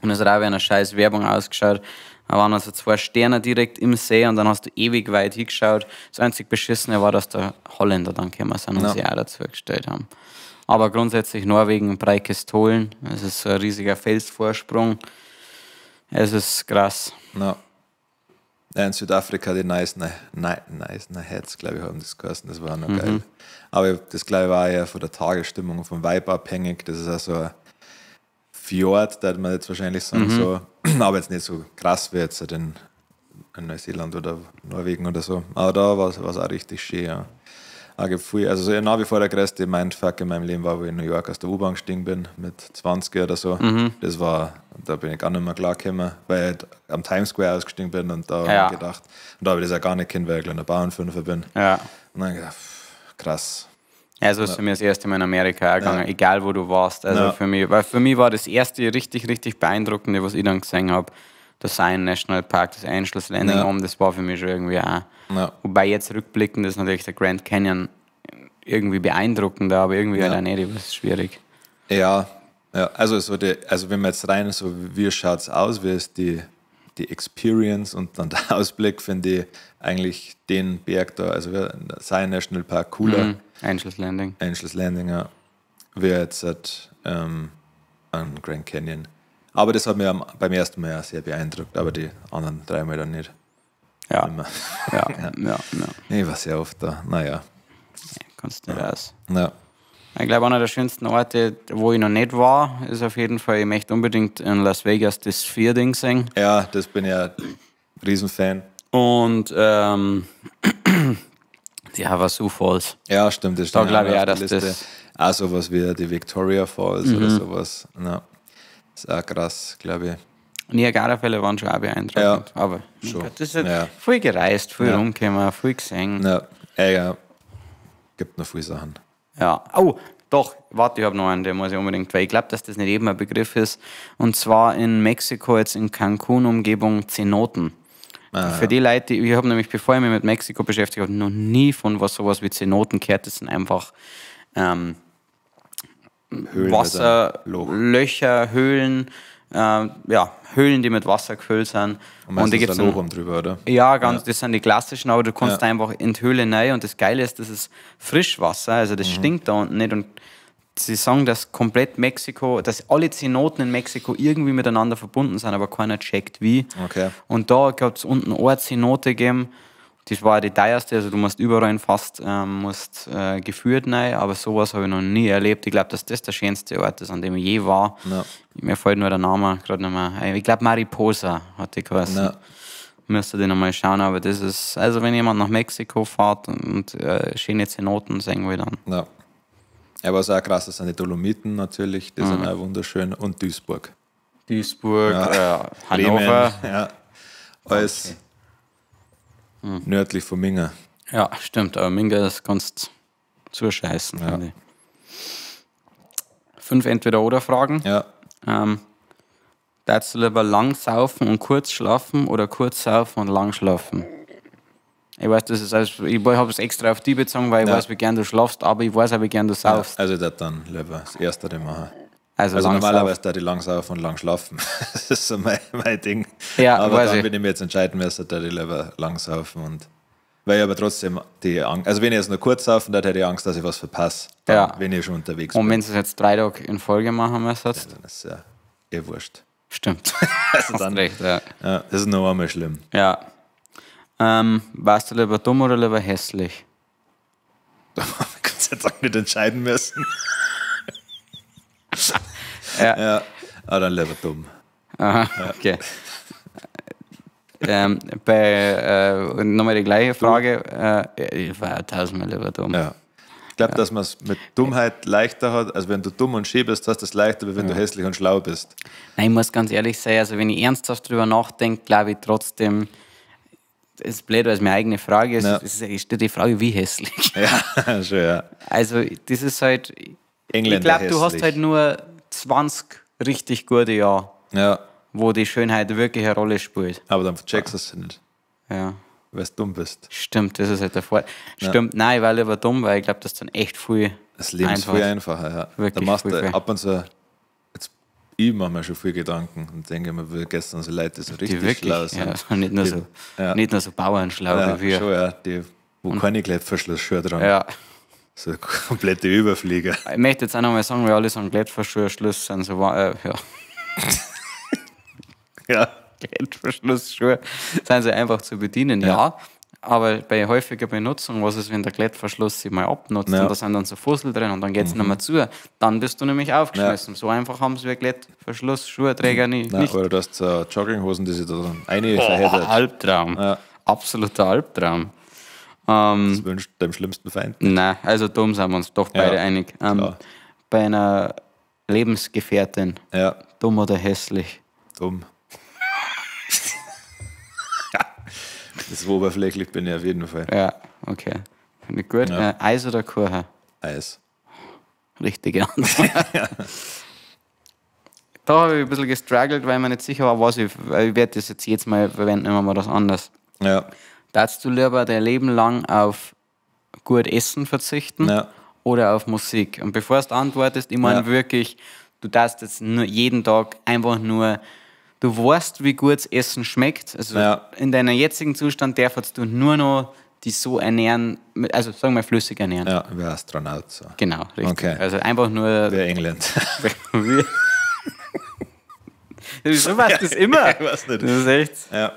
und es hat auch wie eine scheiß Werbung ausgeschaut. Da waren also zwei Sterne direkt im See und dann hast du ewig weit hingeschaut. Das einzig Beschissene war, dass der Holländer dann gekommen sind und Ja. sich auch dazu gestellt haben. Aber grundsätzlich Norwegen, Preikestolen, es ist so ein riesiger Felsvorsprung. Es ist krass. Ja. Ja, in Südafrika die Nice Heads, glaube ich, haben das geheißen. Das war noch geil. Aber das, glaube ich, war ja von der Tagesstimmung und vom Vibe abhängig. Das ist auch so ein Fjord, da man jetzt wahrscheinlich sagen, so, aber jetzt nicht so krass wie jetzt in Neuseeland oder Norwegen oder so. Aber da war es auch richtig schön, ja. Auch gibt viel, also so nach wie vor der größte Mindfuck in meinem Leben war, wo ich in New York aus der U-Bahn gestiegen bin, mit 20 oder so. Das war, da bin ich gar nicht mehr klargekommen, weil ich halt am Times Square ausgestiegen bin und da Ja. hab ich gedacht, und da habe ich das ja gar nicht kennt, weil ich ein kleiner Bauernfünfer bin. Ja. Und dann hab ich gedacht, pff, krass. Ja, so ist für mich das erste Mal in Amerika auch gegangen, egal wo du warst. Also Ja. für mich, weil für mich war das erste richtig, richtig beeindruckende, was ich dann gesehen habe, der Zion National Park, das Angeles Landing Ja. um, das war für mich schon irgendwie auch. Ja. Wobei jetzt rückblickend ist natürlich der Grand Canyon irgendwie beeindruckender, aber irgendwie Ja. halt auch nicht, das ist schwierig. Ja, ja, also so die, also wenn man jetzt rein so, wie schaut's aus, wie ist die Experience und dann der Ausblick, finde ich eigentlich den Berg da, also Zion National Park cooler, Angeles Landing. Angeles Landing, ja, wie jetzt halt, an Grand Canyon. Aber das hat mich beim ersten Mal ja sehr beeindruckt, aber die anderen drei Mal dann nicht. Ja. Immer. Ja, ja, ja. Ich war sehr oft da, naja. Kannst nicht aus. Ja. Ich glaube, einer der schönsten Orte, wo ich noch nicht war, ist auf jeden Fall, ich möchte unbedingt in Las Vegas das Sphere-Ding sehen. Ja, das bin ich ja Riesenfan. Und die Havasu Falls. Ja, stimmt. Das Da steht glaube ich auf auch, der dass Liste. das- Mhm. Auch sowas wie die Victoria Falls oder sowas. Ja. Ist auch krass, glaube ich. Niagara-Fälle waren schon auch beeindruckend. Ja, aber mein schon. Gott, das ist halt Ja. viel gereist, viel Ja. rumgekommen, viel gesehen. Ja, ja. Gibt noch viele Sachen. Ja. Oh, doch, warte, ich habe noch einen, den muss ich unbedingt, weil ich glaube, dass das nicht eben ein Begriff ist. Und zwar in Mexiko, jetzt in Cancun-Umgebung, Cenoten. Für die Leute, ich habe nämlich, bevor ich mich mit Mexiko beschäftigt habe, noch nie von was sowas wie Cenoten gehört. Das sind einfach Höhlen Wasser, mit einem Loch. Löcher, Höhlen, ja, Höhlen, die mit Wasser gefüllt sind. Und, und die gibt gibt's ein Loch oben drüber, oder? Ja, ganz, das sind die klassischen, aber du kannst einfach in die Höhle rein und das Geile ist, das ist Frischwasser, also das stinkt da unten nicht und sie sagen, dass komplett Mexiko, dass alle Cenoten in Mexiko irgendwie miteinander verbunden sind, aber keiner checkt wie. Okay. Und da gab es unten eine Cenote gegeben, das war die teuerste, also du musst überall fast geführt rein, aber sowas habe ich noch nie erlebt. Ich glaube, dass das der schönste Ort ist, an dem ich je war. Ja. Mir fällt nur der Name gerade nicht mehr ein. Ich glaube, Mariposa hat die geheißen. Ja. Müsste ich nochmal schauen, aber das ist, also wenn jemand nach Mexiko fährt und schöne Cenoten sehen will, dann. Ja. Ja, was auch krass ist, sind die Dolomiten natürlich, die sind auch wunderschön. Und Duisburg. Duisburg, Hannover. Bremen, ja. Alles nördlich von Minga. Ja, stimmt, aber Minga, das kannst du zuscheißen, finde ich. 5 Entweder-Oder-Fragen. Ja. Darfst du lieber lang saufen und kurz schlafen oder kurz saufen und lang schlafen? Ich weiß, das ist also, ich habe es extra auf die bezogen, weil ich weiß, wie gern du schlafst, aber ich weiß auch, wie gern du saufst. Ja, also ich darf dann lieber das Erste machen. Also normalerweise da die lang saufen und lang schlafen. Das ist so mein Ding. Ja, aber weiß dann, ich. wenn ich mir jetzt entscheiden müsste, da ich lieber lang saufen und weil ich aber trotzdem die Angst, also wenn ich jetzt nur kurz saufen, dann hätte ich Angst, dass ich was verpasse, dann, Ja. wenn ich schon unterwegs Und bin. wenn du es jetzt 3 Tage in Folge machen müsstest? Ja, dann ist es ja eh wurscht. Stimmt. Also Hast dann, recht, ja. Ja, das ist noch einmal schlimm. Ja. Warst du lieber dumm oder lieber hässlich? Da habe ich Gott sei Dank nicht entscheiden müssen. Ja. Ja, aber dann lieber dumm. Aha, okay. Bei nochmal die gleiche Frage. Ich war ja tausendmal lieber dumm. Ja. Ich glaube, dass man es mit Dummheit leichter hat. Also wenn du dumm und schön bist, hast du es leichter, als wenn du hässlich und schlau bist. Nein, ich muss ganz ehrlich sein, also wenn ich ernsthaft drüber nachdenke, glaube ich trotzdem, es ist blöd, weil es meine eigene Frage ist. Ja. Es ist die Frage, wie hässlich. Ja, schon, ja. Also das ist halt, Engländer ich glaube, du hast hässlich. halt nur 20 richtig gute Jahre, Ja, wo die Schönheit wirklich eine Rolle spielt. aber dann checkst du es nicht, Ja. weil du dumm bist. Stimmt, das ist halt der Vorteil. Stimmt, nein, ich war lieber dumm, weil ich glaube, das ist dann echt viel. Das Leben ist viel einfacher, ja. Wirklich Da machst viel, du viel. ab und zu, jetzt, ich mache mir schon viel Gedanken und denke mir, wie gestern so Leute, die so richtig Die wirklich, schlau sind. ja, nicht nur Die- so, ja. nicht nur so bauernschlau Ja, wie wir. schon, ja. Die, wo keine Klettverschlussschuhe dran. Ja. So komplette Überflieger. Ich möchte jetzt auch nochmal sagen, wir alle sagen Klettverschluss sind so, ja. Ja. Klettverschlussschuhe sind sie einfach zu bedienen, ja. Aber bei häufiger Benutzung, was ist, wenn der Klettverschluss sich mal abnutzt Ja. und da sind dann so Fussel drin und dann geht es nicht mehr zu, dann bist du nämlich aufgeschmissen. So einfach haben sie Klettverschlussschuheträger Nein, nicht. Oder du hast so Jogginghosen, die sich da dann eine Oh, verheddert. Albtraum. Ja. Absoluter Albtraum. Das wünscht deinem schlimmsten Feind. Nein, also dumm sind wir uns doch beide Ja, einig. klar. Bei einer Lebensgefährtin, Ja, dumm oder hässlich? dumm. Das ist oberflächlich bin ich auf jeden Fall. Ja, okay. Finde ich gut. Ja. Eis oder Kuchen? Eis. Richtige Antwort. Da habe ich ein bisschen gestruggelt, weil ich mir nicht sicher war, was ich. Weil ich werde das jetzt jedes Mal verwenden, immer mal das anders. Ja. Darfst du lieber dein Leben lang auf gut Essen verzichten Ja. oder auf Musik? Und bevor du antwortest, ich meine Ja. wirklich, du darfst jetzt nur jeden Tag einfach nur, du weißt, wie gut das Essen schmeckt. Also Ja. in deinem jetzigen Zustand darfst du nur noch die so ernähren, also sagen wir flüssig ernähren. Ja, wie Astronaut. So. Genau, richtig. Okay. Also einfach nur. Wie England. Wieso weißt du das immer? Ich weiß nicht. Das ist echt. Ja.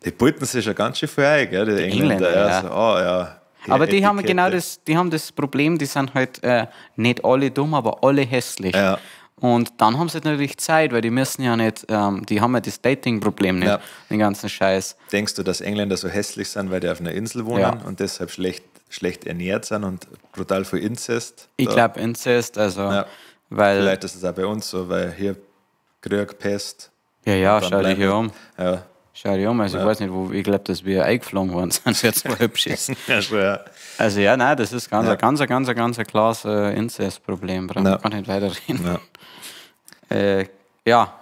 Die beuten sich schon ganz schön viel ein, gell, die Engländer. Engländer, ja. ja. So, oh, ja. Aber die haben Etikette. genau das, die haben das Problem, die sind halt nicht alle dumm, aber alle hässlich. Ja. Und dann haben sie natürlich Zeit, weil die müssen ja nicht, die haben ja das Dating-Problem nicht, Ja. den ganzen Scheiß. Denkst du, dass Engländer so hässlich sind, weil die auf einer Insel wohnen Ja. und deshalb schlecht ernährt sind und brutal viel Inzest? Ich Da- glaube Inzest, also, Ja. weil, Vielleicht ist es auch bei uns so, weil hier Krieg, Pest. ja, ja, dann schau dich bleiben hier wir- um. Ja, Schau dich um, also ich weiß nicht, wo, ich glaube, dass wir eingeflogen worden sind, jetzt mal hübsch ist. ja schon, ja. Also ja, nein, das ist ganz, Ja. ganz, ganz, ganz ein klares Inzest-Problem, brauchen wir Ja. gar nicht weiterreden. Ja. Ja,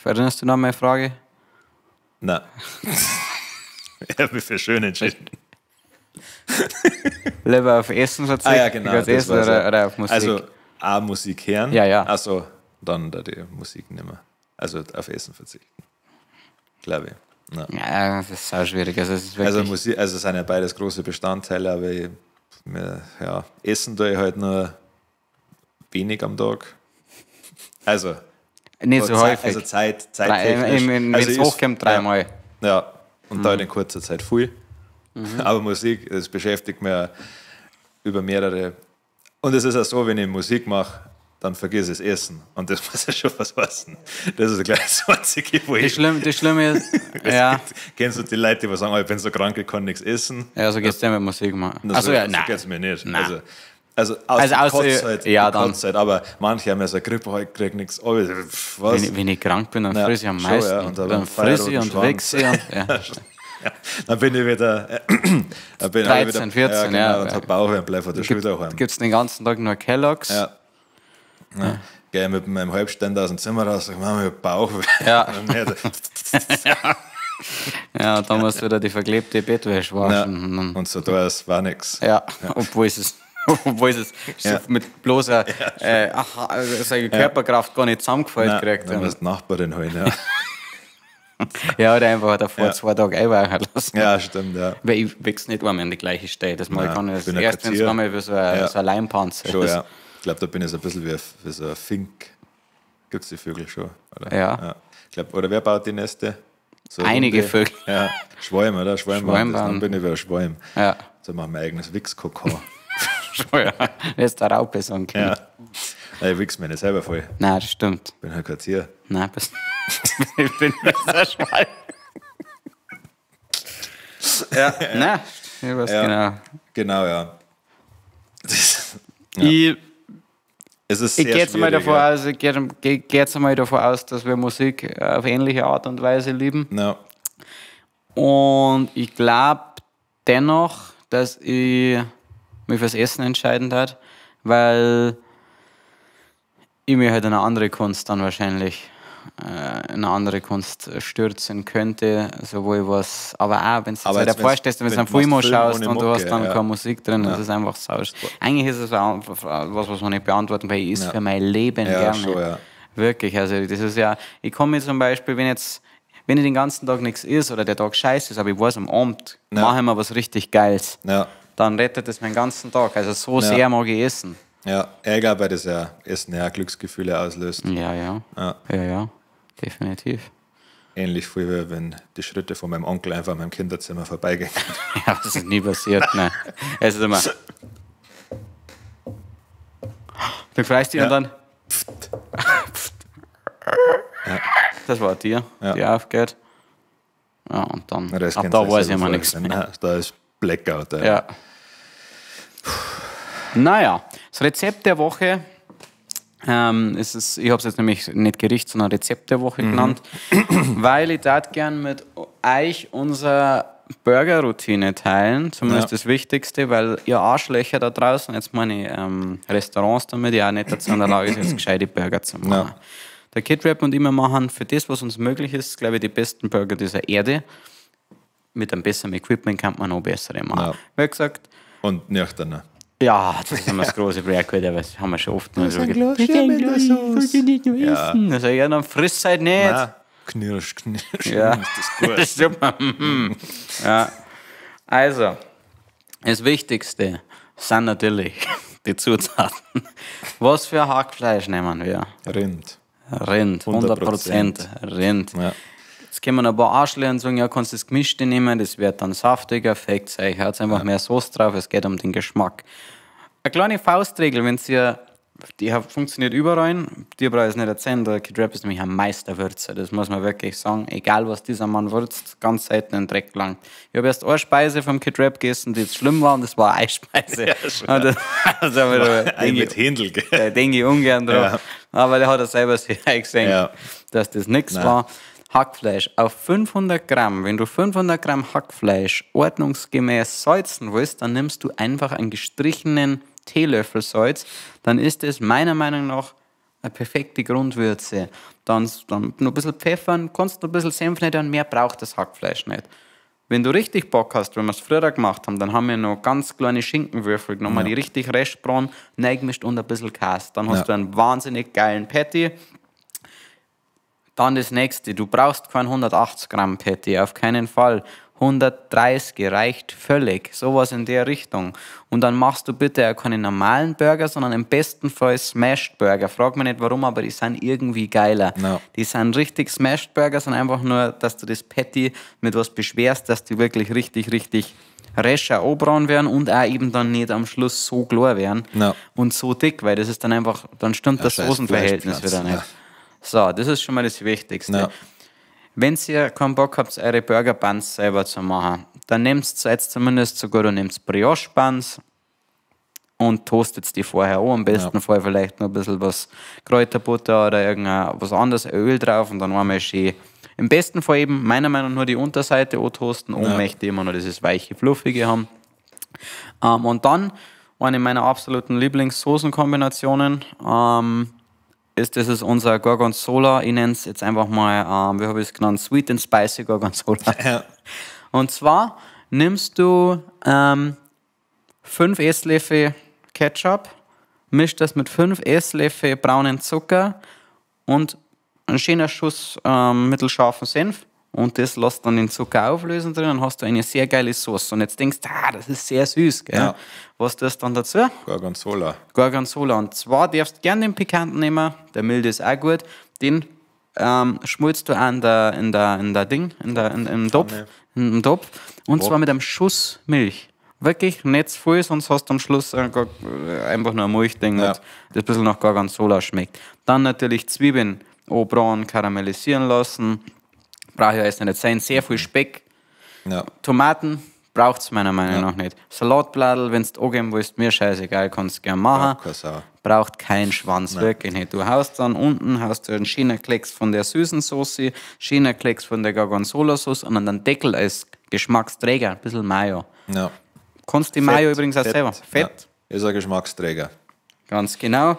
erinnerst du noch meine Frage? Nein. Ich habe mich für schön entschieden. Lieber auf Essen verzichten, Ah ja, genau. auf das Essen war's, ja. oder auf Musik? Also auch Musik hören. Ja, ja. Also dann da die Musik nicht mehr. Also auf Essen verzichten. Glaube ich. Nein. Ja, das ist sau schwierig. Also, es ist wirklich. Also, Musik, also sind ja beides große Bestandteile, aber ich, mir, ja, Essen tue ich halt nur wenig am Tag. Also, nicht so häufig. Also zeittechnisch. Wenn also es ich is- hochkommt, dreimal. Ja, und da halt in kurzer Zeit viel. Aber Musik, das beschäftigt mich ja über mehrere. Und es ist auch so, wenn ich Musik mache, dann vergiss ich das Essen. Und das muss ja schon was heißen. Das ist gleich das Einzige, wo Das ich. Schlimme ist, ja, Kennst du die Leute, die sagen, oh, ich bin so krank, ich kann nichts essen? ja, so geht's dir mit Musik machen. Na, Achso, so, ja, so nein. geht's mir nicht. Nein. Also, Also außer außer- Kotz halt, ja, die dann. Kotz halt, aber manche haben ja so eine Grippe, heute krieg nichts. Oh, pf, was? Wenn ich krank bin, dann Ja, friss ich am schon, meisten. ja, und dann dann friss ich feierroten und Schwanz. wichse ich und, ja. Dann bin ich wieder, dann bin ich 13, wieder, 14, ja, genau, ja. Und hab Bauchweh und bleib von der Schule daheim. Gibt's den ganzen Tag nur Kellogg's. Ja. Ja. Geh mit meinem Halbständer aus dem Zimmer raus, sag, Mama, ich hab Bauchweh. Ja. Und dann Ja, dann musst du wieder die verklebte Bettwäsche ja. waschen. Und dann- Und so da ist, war nix. Ja, obwohl es, obwohl es so Ja. mit bloßer also seine Körperkraft gar nicht zusammengefallen Nein, kriegt. dann musst du die Nachbarin holen, ja. Ja, oder einfach davor Ja. 2 Tage einweichen lassen. Ja, stimmt, ja. Weil ich wächst nicht einmal an die gleiche Stelle. Das mal Nein, kann ich ich bin ein erst, wenn es Tier. einmal wie so ein, Ja. so ein Leimpanzer Schon, ist. ja. Ich glaube, da bin ich so ein bisschen wie so ein Fink. Gibt es die Vögel schon? Oder? Ja. Ich glaub, oder wer baut die Neste? So Einige runde- Vögel. Ja, Schwalm, oder? Schwalm. Schwalm das. Dann bauen. bin ich wieder Schwalm. Ja. So machen wir mein eigenes Wichskokon. Schon, ja. Das ist der Raupe sagen können. Ja. Nein, ich wichs mir nicht selber voll. Nein, das stimmt. Bin halt kein Tier. Nein, ich bin besser Schwalm. Ja, nein, ich weiß Ja. genau. Genau, ja. Das, Ich, es ist ich sehr gehe jetzt mal schwierig, davon ja. aus, ich geh jetzt mal davon aus, dass wir Musik auf ähnliche Art und Weise lieben. Ja. Und ich glaube dennoch, dass ich mich fürs Essen entscheiden hat, weil ich mir halt in eine andere Kunst dann wahrscheinlich in eine andere Kunst stürzen könnte, sowohl was, aber auch, wenn du Aber dir jetzt, wenn's- vorstellst, wenn du wenn einen du Film machst Film schaust ohne und du hast Mucke, dann ja. keine Musik drin, das ist einfach sau. Eigentlich ist es auch was, was man nicht beantworten kann, weil ich esse für mein Leben Ja, gerne. schon, ja. Wirklich, also das ist ja, ich komme mir zum Beispiel, wenn ich den ganzen Tag nichts ist oder der Tag scheiße ist, aber ich weiß, am Abend mache ich mir was richtig Geiles, Ja. dann rettet das meinen ganzen Tag. Also so sehr mag ich essen. Ja, ja, ich glaube, weil das ja Essen ja Glücksgefühle auslöst. Ja, ja. Ja. Ja, ja. Definitiv. Ähnlich viel, wie wenn die Schritte von meinem Onkel einfach an meinem Kinderzimmer vorbeigehen. Ja, das ist nie passiert, ne. Es ist immer. Du freust dich Ja. und dann. Das war dir, Ja. die aufgeht. Ja, und dann. Na, das ab kannst da du dir weiß ich selber immer nichts vorstellen. mehr. Nein, da ist Blackout. Ja. Ja. Naja, das Rezept der Woche ist es, ich habe es jetzt nämlich nicht Gericht, sondern Rezept der Woche genannt, weil ich dat gern mit euch unsere Burger-Routine teilen, zumindest Ja. das Wichtigste, weil ihr Arschlöcher da draußen, jetzt meine Restaurants damit, ja auch nicht dazu in der Lage sind, jetzt gescheite Burger zu machen. Ja. Der Kid Rap und ich, wir machen für das, was uns möglich ist, glaube ich, die besten Burger dieser Erde. Mit einem besseren Equipment kann man noch bessere machen. Ja. Wie gesagt, Und nüchterner. ja, das ist immer das große Projekt, aber das haben wir schon oft nur so ein Glas mit der Sauce. Ja. Dann sag ich, ja, dann friss halt nicht. Nein, knirsch, knirsch. Ja. Ist das gut. Das ist super. Mhm. Ja. Also, das Wichtigste sind natürlich die Zutaten. Was für Hackfleisch nehmen wir? Rind. Rind, 100% Rind. Ja. Jetzt können wir ein paar Arschlöcher und sagen, ja, kannst du das Gemischte nehmen, das wird dann saftiger, fegt euch, hat einfach mehr Soße drauf, es geht um den Geschmack. Eine kleine Faustregel, wenn ihr, die funktioniert überall, dir brauche ich es nicht erzählen, der Kid Rap ist nämlich ein Meisterwürzer, das muss man wirklich sagen, egal was dieser Mann würzt, ganz selten in den Dreck gelangt. Ich habe erst eine Speise vom Kid Rap gegessen, die jetzt schlimm war, und das war eine Eisspeise. Ja, schon. Und das, also, da Ein denke mit ich, Händel, gell? da denke ich ungern drauf. Ja. Aber der hat er selber sich eingesehen, Ja. dass das nichts Nein. war. Hackfleisch auf 500 Gramm. Wenn du 500 Gramm Hackfleisch ordnungsgemäß salzen willst, dann nimmst du einfach einen gestrichenen Teelöffel Salz. Dann ist es meiner Meinung nach eine perfekte Grundwürze. Dann noch ein bisschen Pfeffern, kannst noch ein bisschen Senf nicht, und mehr braucht das Hackfleisch nicht. Wenn du richtig Bock hast, wenn wir es früher gemacht haben, dann haben wir noch ganz kleine Schinkenwürfel genommen, die richtig restbraun, reingemischt und ein bisschen Käse. Dann hast Ja. du einen wahnsinnig geilen Patty. Dann das nächste, du brauchst kein 180 Gramm Patty, auf keinen Fall. 130 reicht völlig, sowas in der Richtung. Und dann machst du bitte auch keine normalen Burger, sondern im besten Fall Smashed Burger. Frag mich nicht warum, aber die sind irgendwie geiler. Ja. Die sind richtig Smashed Burger, sind einfach nur, dass du das Patty mit was beschwerst, dass die wirklich richtig, richtig rescher anbraten werden und auch eben dann nicht am Schluss so klar werden Ja. und so dick, weil das ist dann einfach, dann stimmt das scheiß Soßenverhältnis Fleischplatz, wieder nicht. ja. So, das ist schon mal das Wichtigste. Ja. Wenn ihr keinen Bock habt, eure Burger Buns selber zu machen, dann nehmt jetzt zumindest sogar, du nehmt Brioche Buns und toastet die vorher an. Am besten Fall vielleicht noch ein bisschen was Kräuterbutter oder irgendein was anderes, Öl drauf und dann einmal schön. Im besten Fall eben, meiner Meinung nach, nur die Unterseite antoasten. Oben möchte ich immer noch dieses weiche, fluffige haben. Und dann, eine meiner absoluten Lieblingssoßenkombinationen, ist, das ist unser Gorgonzola. Ich nenne es jetzt einfach mal, wie habe ich es genannt? Sweet and Spicy Gorgonzola. Ja. Und zwar nimmst du 5 Esslöffel Ketchup, mischst das mit 5 Esslöffel braunen Zucker und ein schöner Schuss mittelscharfen Senf. Und das lässt dann den Zucker auflösen drin, dann hast du eine sehr geile Sauce. Und jetzt denkst du, ah, das ist sehr süß, gell? Ja. Was tust du dann dazu? Gorgonzola. Gorgonzola. Und zwar darfst du gerne den pikanten nehmen, der milde ist auch gut. Den schmolzt du an der, in der, in der Ding, in der, in, im Topf. Im Topf. Und zwar mit einem Schuss Milch. Wirklich nicht zu viel, sonst hast du am Schluss einfach nur ein Milchding, Ja. das ein bisschen nach Gorgonzola schmeckt. Dann natürlich Zwiebeln anbraten, karamellisieren lassen. Brauche ich alles nicht sein. Sehr viel Speck. Ja. Tomaten braucht es meiner Meinung nach nicht. Salatbladel, wenn du angeben willst, mir scheißegal, kannst du gern machen. Braucht keine Sau. Braucht keinen Schwanz, wirklich nicht. Du haust dann unten, haust du einen schönen Klecks von der süßen Soße, schönen Klecks von der Gorgonzola-Sauce und dann den Deckel als Geschmacksträger, ein bisschen Mayo. Ja. Kannst die Mayo übrigens auch Fett. selber. Fett. Ja. Ist ein Geschmacksträger. Ganz genau.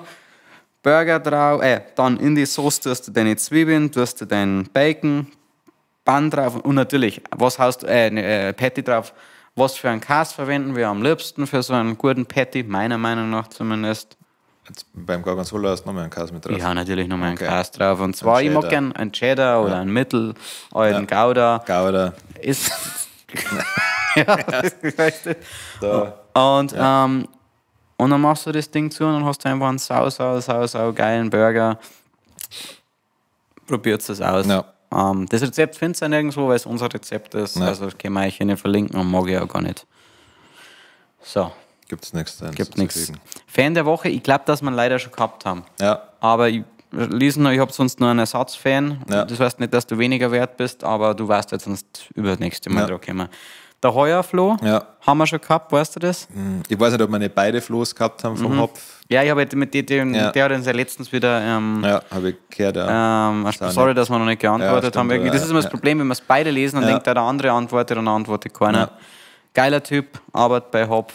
Burger drauf, dann in die Sauce tust du deine Zwiebeln, tust du deinen Bacon, Bun drauf und natürlich, was haust du, Patty drauf, was für einen Käse verwenden wir am liebsten für so einen guten Patty, meiner Meinung nach zumindest. Jetzt beim Gorgonzola hast du nochmal einen Käse mit drauf. Ich hau natürlich nochmal einen Okay. Käse drauf. Und zwar, Ein ich mag Cheddar. gern einen Cheddar oder einen mittelalten Gouda. Gouda. Ist. ja, weißt du. Da. Und, und dann machst du das Ding zu und dann hast du einfach einen sau, sau, sau, sau geilen Burger. Probiert es aus. Ja. Das Rezept findest du nirgendwo, weil es unser Rezept ist. Ja. Also das können wir euch hier nicht verlinken und mag ich auch gar nicht. So, Gibt's nichts. gibt nichts. Fan der Woche, ich glaube, dass wir ihn leider schon gehabt haben. Ja. Aber ich lese noch, ich habe sonst nur einen Ersatzfan. Ja. Das heißt nicht, dass du weniger wert bist, aber du weißt jetzt sonst über das nächste Mal Ja. drauf kommen. Der Heuerflo Ja. haben wir schon gehabt, weißt du das? Ich weiß nicht, ob wir nicht beide Floß gehabt haben vom Hopf. Ja, ich habe jetzt mit dem, Ja. der hat uns ja letztens wieder. Ja, habe ich gehört. Ja. Sorry, nett. dass wir noch nicht geantwortet Ja, stimmt, haben. Irgendwie. Das ja, ist immer das ja. Problem, wenn wir es beide lesen, dann Ja. denkt der andere antwortet und antwortet keiner. Ja. Geiler Typ, arbeitet bei Hopf,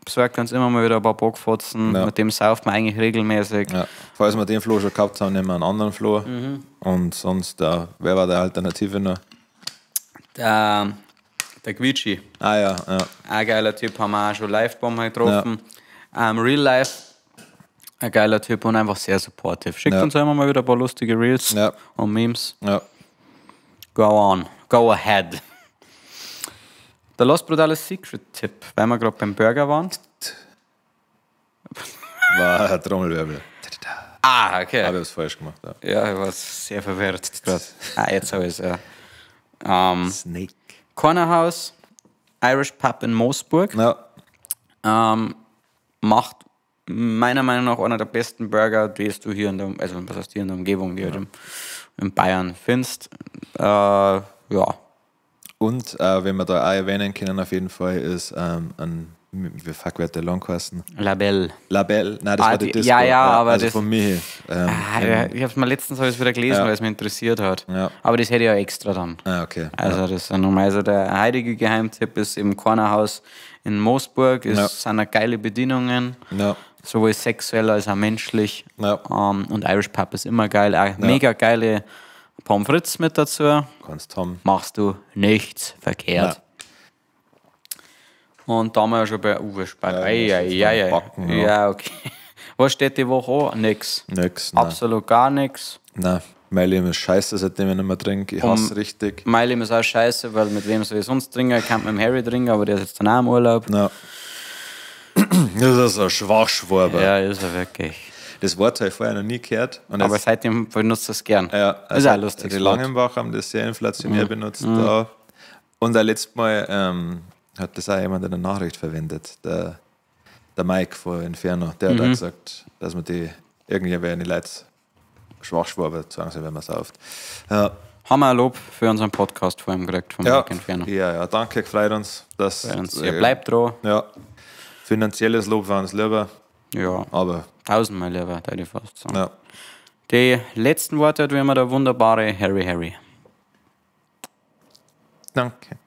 besorgt uns immer mal wieder ein paar Bockfotzen, Ja. mit dem sauft man eigentlich regelmäßig. Ja. Falls wir den Floh schon gehabt haben, nehmen wir einen anderen Floh. Und sonst, ja, wer war der Alternative noch? Der Guici, Ah ja, ja. ein geiler Typ, haben wir auch schon live bei mir getroffen. Real Life, ein geiler Typ und einfach sehr supportive. Schickt Ja. uns immer mal wieder ein paar lustige Reels Ja. und Memes. Ja. Go on, go ahead. Der Lost Brutale Secret Tipp, weil wir gerade beim Burger waren. War ein Trommelwirbel. Ah, okay. Aber ich hab's falsch gemacht. Ja. Ja, ich war sehr verwirrt gerade. Ah, jetzt habe ich es, ja. Snake. Corner House, Irish Pub in Moosburg, Ja. macht meiner Meinung nach einer der besten Burger, die du hier in der, also was heißt hier in der Umgebung, die du in Bayern findest. Ja. Und wenn wir da auch erwähnen können, auf jeden Fall ist ein, wie fuck wird der lang heißen? Labelle. Labelle, nein, das Ah, war die die- Disco. ja, ja, aber also das- von mir. Ah, ja, ich habe es mal letztens hab ich's wieder gelesen, Ja. weil es mich interessiert hat. Ja. Aber das hätte ich ja extra dann. Ah, okay. Also das ist ja nochmal, also der heutige Geheimtipp ist im Cornerhaus in Moosburg. Es Ja. sind auch geile Bedienungen, Ja. sowohl sexuell als auch menschlich. Ja. Und Irish Pub ist immer geil. Auch mega geile Pommes frites mit dazu. Kannst haben. Machst du nichts verkehrt. Ja. Und da haben wir ja schon bei Uwe spät. Ja, Ei, das ei, ist ei, beim ei. Backen, ja. ja. okay. Was steht die Woche an? Nix. Nix. Nein. Absolut gar nichts. Nein. Mein Leben ist scheiße, seitdem ich nicht mehr trinke. Ich hasse richtig. Mein Leben ist auch scheiße, weil mit wem soll ich sonst trinken? Ich kann mit dem Harry trinken, aber der ist jetzt dann auch im Urlaub. Ja. Das ist ein Schwachschwabe. Ja, ist er wirklich. Das Wort habe ich vorher noch nie gehört. Und Aber jetzt, seitdem benutzt er es gern. ja, Ist also auch ein lustiges Die Wort. Mhm. Langenbach haben das sehr inflationär benutzt. Da. Und auch letztes Mal hat das auch jemand in der Nachricht verwendet. Der Mike von Inferno, der hat auch gesagt, dass man die irgendwie werden die Leute Schwachschwabe sagen soll, wenn man sauft. Ja, Haben wir ein Lob für unseren Podcast vor allem gekriegt vom ja, Mike Inferno. ja, danke, freut uns, dass Freut uns. Ihr bleibt dran. Ja, finanzielles Lob war uns lieber, Ja, aber tausendmal lieber, würde ich fast sagen. ja. Die letzten Worte hat wie immer der wunderbare Harry Harry. Danke.